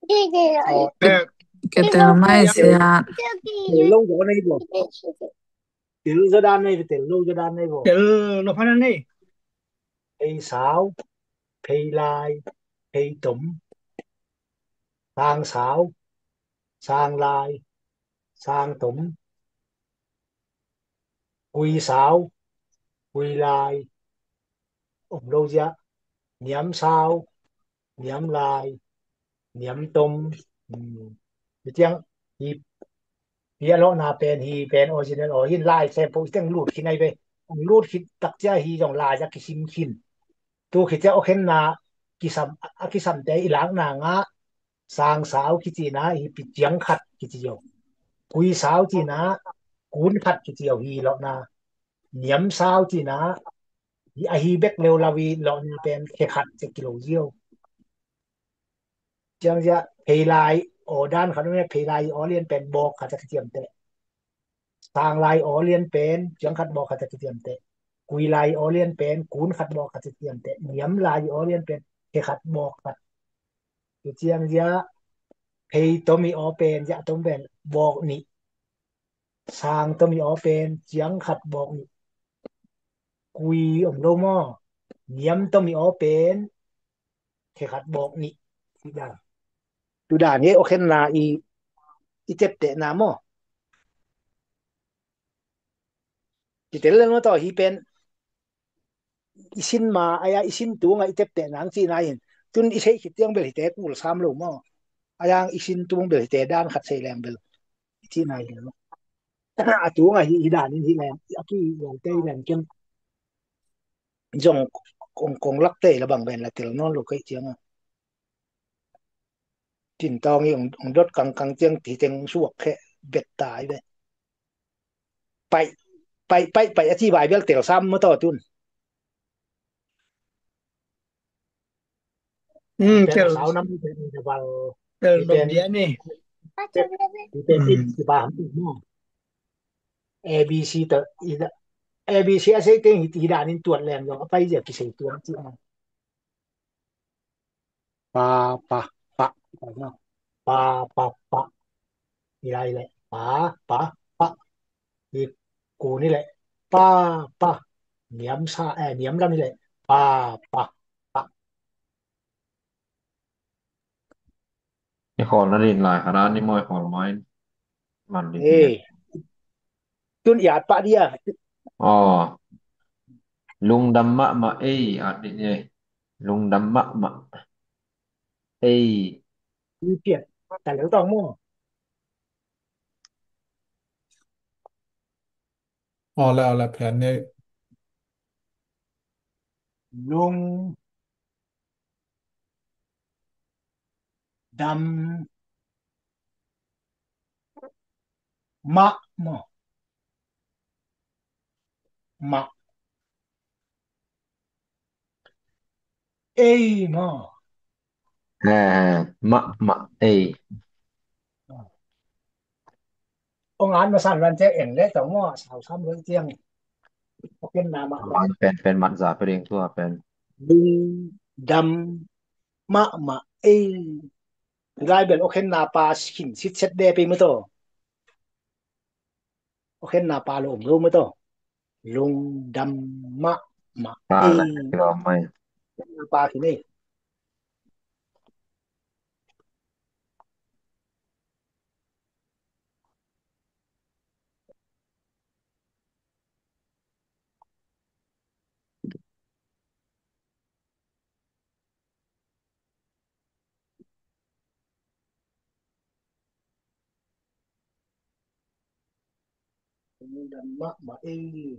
Aw, kitel mai sia. Tel lo zaw nei bo. Tel zaw dan nei, tel lo zaw dan nei bo. Tel lo phan nei. Phei sau, phei lai, phei tom. Sang sau, sang lai, sang tom. Kui sau, kui lai, om lo zia, niam sau, niam lai, niam tom. Hmm. Hi ciang, hi, hi a lawhna pen, hi pen original aw, hin lai sem po, hi ciang lut khin ai ve. Lut khin tak cia hi zong lai zia kisim khin. Tu khi cia awkhenna, kisam, a kisamte i lakna ngah, sang sau kici na, hi pi ciang khat kici zo. Kui sau ci na, kun khat kici zo hi lawhna. Niam sau ci na, hi a hi bek leu lau i lawhna pen khe khat ci kilo zio. Ciang zia, phei lai aw dan khat um e, phei lai aw lian pen bawk khat a kiciamteh. Sang lai aw lian pen, ciang khat bawk khat a kiciamteh. Kui lai i aw lian pen kun khat bawk khat ci ciamteh. Niam lai i aw lian pen khe khat bawk khat. Tu ciang zia phei tom i aw pen zia tom pen bawk nih. Sang tom i aw pen ciang khat bawk nih. Kui om lo maw? Niam tom i aw pen khe khat bawk nih. Tudan hi aw khenna i i teptehna maw? Kitel lel maw tawh hi pen i sin ma a, i sin tunga i teptehna ang cihna in tun i sei khit tiang bel hite kul sam lo maw? A yang i sin tung bel hite dan khat sei leng bel i cihna hi lo. A tunga hi hi danin hi leng a ki leng te leng ken zong kong kong lak te la bang ben la tel nawn lo kai cianga. Tin tawng i ong dot kangkang ciang ti teng suak khe bet tai ve. Pai pai pai pai a ci bai bel tel sam maw tawh tun. Tel sau nam tel val tel nom dia ni. Tel ba ham ti maw? A B C tawh i da A B C a sei teng hi ti hi danin tuat leng zong a pai zia kisei tuan ci maw? Pa pa pa pa pa pa. Ilai le pa pa pa. I ku ni le pa pa. Niam sa eh niam lam ni le pa pa pa. I khawl na din lai kha dan i maw i khawl mai man din. Tun i at pah dia. Aw. Lungdam mahmah ei at din ei. Lungdam mahmah ei. I piat ta leu tawng maw? Aw le aw le phen ni. Lung dam mah maw? Mah ei maw? Mah mah ei. Ong an masan ran ciang en le tong maw sau sam lo ciang. Pen pen mat za pe ding tua pen. Lungdam mahmah ei. Lai bel okhenna pa khin sitset de pei maw tawh. Okhenna pa lo om lo maw tawh. Lungdam mahmah ei. Okhenna pa khin ei. Lungdam mahmah ei.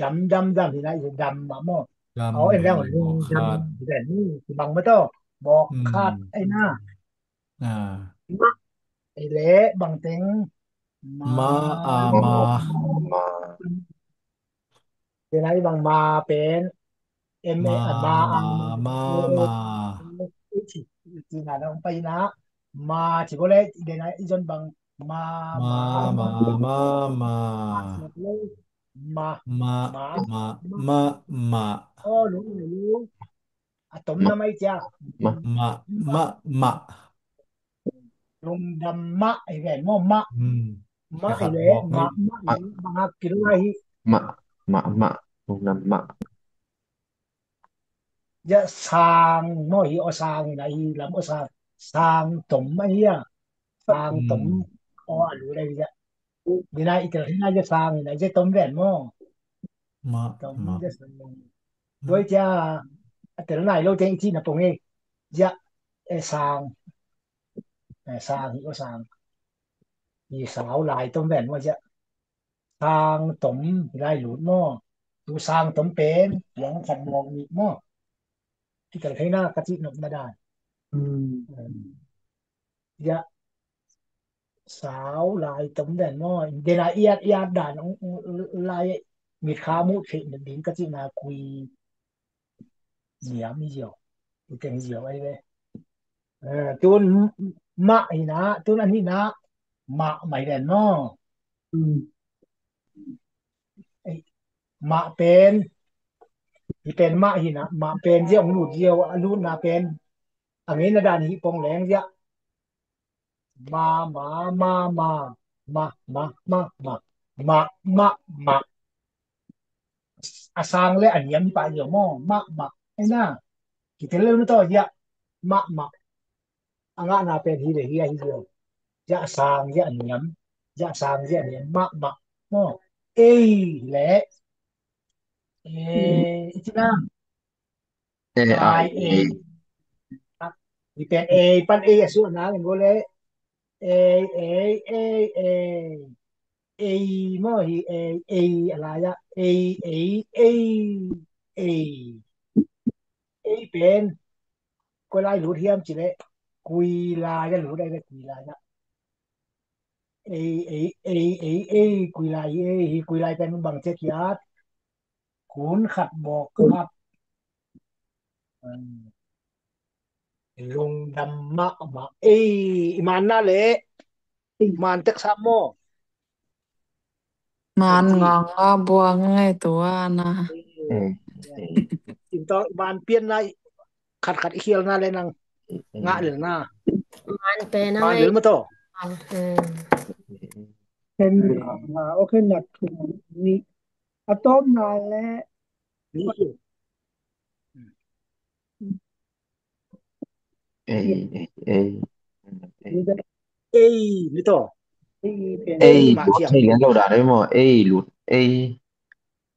dam, dam, dam hi na, i dam mah maw. Dam, aw, en leng, lung dam khat. Hi den ni, kibang mah tawh. Bawk khat, ai na. Ah. Mah, ei leh, bang teng. Ma, ma, a, ma. Ma. Tua nai bang ma pen. M, a, ma, ma, a, ma, ma. Ci, ci na dong pai na. Ma, ci bo le, tua nai i zon bang. Ma, ma, ma, ma, ma. Ma, ma, ma, ma, ma. Oh, lu, lu. A tom na mai cia. Ma, ma, ma. Lungdam mah i ven maw, mah. Mah i le, mah, mah i bang hak kilo ahi. Mah, mah, mah. Lungdam mah. Ja sang maw hi, aw sang hi na hi lam aw sang. Sang tom ahi a. Sang tom aw a lu le hi ja. Dina i tel hi na ja sang hi na ja tom ven maw. Mah, tom mah. Ja sang. Doi cia a tel nai lo teng i ci na pong hi. Ja, e sang. Eh, sang hi ko sang. Hi sau lai tom ven maw cia. Sang tom hi lai lut maw. Tu sang tom pen, yang khat mawk nih maw. Kitel thei na ka cih nop na dan. Cia. Sau lai tom ven maw. Dena iat, iat dan, lai mit kha muh theih na ding ka cih na kui. Niam hi ziau. I teng hi ziau ai ve. Eh, tun mah hi na, tun an hi na, mah mai den maw. Ei, mah pen, hi pen mah hi na, mah pen ziau, lut ziau, a lut na pen. A ngei na dan hi pong leng ziau. Ma, ma, ma, ma, ma, ma, ma, ma, ma, ma, ma. A sang le a niam hi pah ziau maw, ma, ma. Ai na. Kitel lel ma tawh ziau. Ma, ma. A ngahna pen hi le hi a hi ziau. Ziau a sang, ziau a niam. Ziau a sang, ziau a niam. Ma, ma. Maw. Ei le. Ei, i ci na. A, I, A. Hi pen A pan A a suah nang en go le. A, A, A, A. A maw hi A, A a lai ah. A, A, A, A. A pen. Koi lai lut hiam ci le. Kui lai ah lut ai le kui lai ah. A, A, A, A, A, kui lai, A, hi kui lai pen bang cia kiat. Kun khat bawk khat. Lungdam mahmah. Ei, i man na le. Man tek sam maw. Man nganga buang ngai tua na. Ei. Ei. Sim tawh man pian na khat khat i khial na le nang. Ngah lel na. Man pen man lel ma tawh. Ken, ah, okay, na thum ni. A tawpna le. Ei, ei, ei. Ei, ni tawh. Ei, lut thei lian lo dan ei maw. Ei, lut. Ei.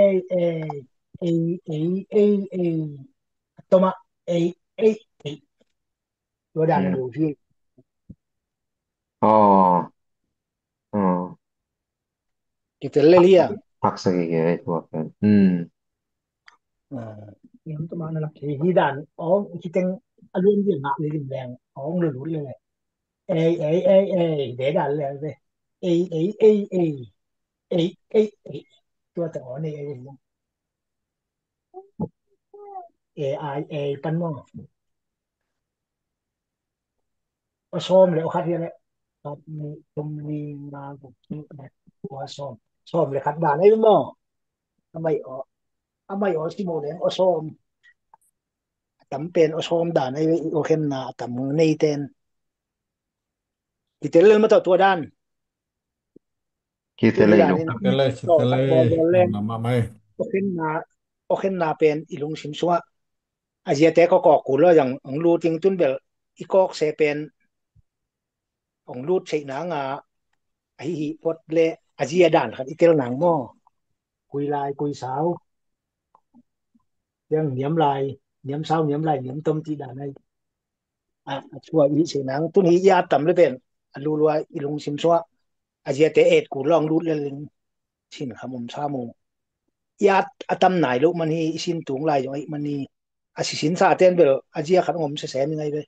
ei, ei, ei, ei, ei, ei. A tom ah, ei, ei, ei. Tua dan a lo hi. Aw. Aw. Kitel lel hi a. Haksa kik e, tua pen. Hmm. Ah, niam tuma na lak hi, hi dan. Ong hi teng a luan ding ngak lel leng. Ong lulut lel. Ei, ei, ei, ei, de dan lel ve. Ei, ei, ei, ei. Ei, ei, ei. Tua teng ong ei, ei, ei. Ei, ei, ei, pan maw. Aw sawm le aw khat hi le. Khat, nih, thum, li, nga, guk, giat, neu, kua, sawm. Sawm le khat dan ei maw. A mai aw. A mai aw si maw leng aw sawm. A tam pen aw sawm dan ei ve, i aw khenna a tam nei ten. Kitel lel mah tawh tua dan. Kitel lel. Kitel lel, kitel lel. Aw khenna, aw khenna pen i lungsim sungah a ziate kawkawk kul lo zang ong lut ing tun bel i kawk se pen ong lut theih nang a, ahi hi phot le a zia dan khat i tel nang maw. Kui lai, kui sau. Tiang niam lai, niam sau, niam lai, niam tom ti dan ai. A, a chua i se nang tun hi i a tam le pen a lulua i lungsim sungah a ziate et kul lo ong lut le ling. Sin kham um sa mu. I at a tam nai lo man hi, i sin tung lai zong ai man hi. A sisin sa ten bel a zia khat ngom sesem i ngai ve.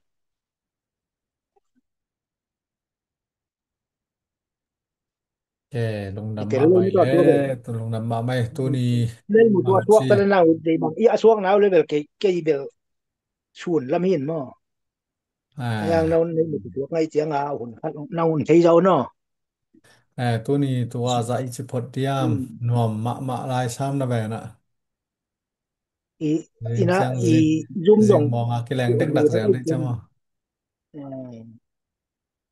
Ke lungdam mahmah le, tu lungdam mahmah tuni. Nei mu tua tuak ta le nau dei bang i a suak nau le bel kei, kei bel sun lam hin maw. Ayang nau nei mu tuak ngai ciang a hun khat nau hun thei zau no. Tuni tua za i ci phot diam, nuam mahmah lai sam na ve na. I, ina, i zum zong mong a kileng dekdak zel dih cam a.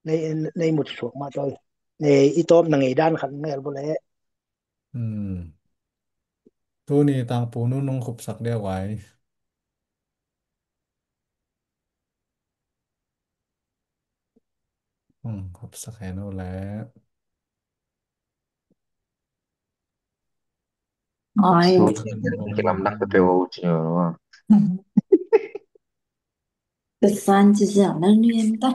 Nei, nei mut suak mah toi. Nei, i tawp na ngei dan khat ngel bo le. Tuni tangpu nu nong khupsak dia wai. Khupsak hen u le. Ai. Kilamdak ka teu au ci no. Pesan ci siang nang ni enta.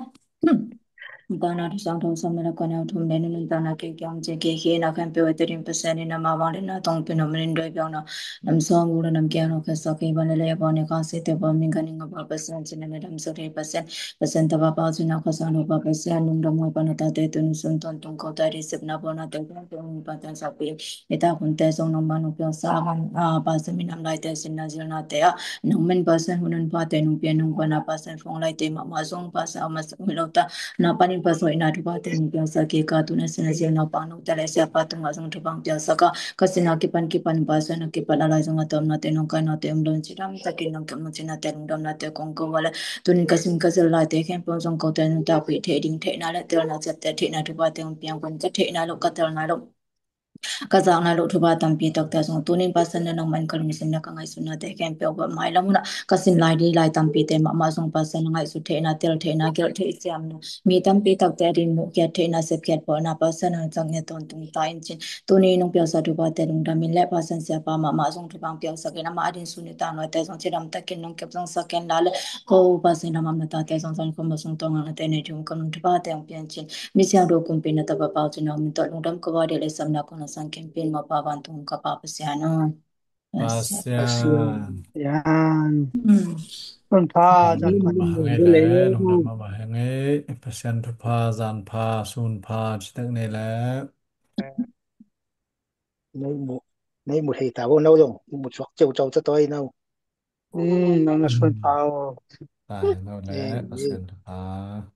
Tana tu sang tu sang mela kona utum denu nun tana ke kiam ce ke ke na kan pe wete rin pesan ni na ma wang le na tong pe na menin doi piang na. Nam song ula nam kia no kasa ke ban le le ban ne kasi te ban min kan inga ba pesan ci na me dam sa re pesan. Pasian tapa pau cina khuasang nupa Pasian lungdam ngoi pana tate tuni sun ton tung kau tari sepna bona te kong kong nupa tan sapi. Ita kun te song nong manu piang sa kan a Pasian minam lai te sin na zil na te a nong men Pasian hunan pa te nong pian nong pana Pasian fong lai te ma ma song Pasian ma song lo ta na panin pa soi na tupa te nong piang sa ke ka tuna sin na zil na pang nong te lai sia pa tung ma song tupang piang sa ka Ka sin a kipan kipan Pasian a kipan a lai zong a tawmnate nong kainate um lo in cidam takin nong kiam nong cinate lungdamnate kong ko a le. Tunin ka sin ka zil laite khempeuh zong kote nong takpih theih ding theihna le telna ciapte theihna thupate hong piang kun ka theihna lo ka telna lo ka zakna lo thupa tampi takte zong tunin Pasian le nong man ka lungsim le ka ngaihsutnate khempeuh va mailam hunah ka sin lai ding lai tampite mahmah zong Pasian a ngaihsut theihna tel theihna gelh theih siamna Mi tampi takte a din muhkhiat theihna sepkhiat pawlna Pasian hangsak nge tawntung ta in cin. Tuni nong piaksa thupate lungdam in le Pasian siapa mahmah zong thupang piaksak in amah a din suni tangnuaite zong cidam takin nong kep zong sak ken la le ko Pasian lamamna tate zong zan khom lo sung tawng hangnate nei thum ka nun thupate hong pian cin. Mi siang do kumpi na tapa pau cin hong min tawh lungdam ka va dih le samna kong na sang kempin mawpa vantung ka pa Pasian aw. Pasian. Pasian. Sun pha, zan pha. Lungdam mahmah henge, lungdam mahmah henge. Pasian thupha, zan pha, sun pha, citek nei le. Nei mu, nei mu thei ta bo nau zong, mu suak ceu cau ta toi nau. Nau na sun pha o. Taimau le Pasian tha.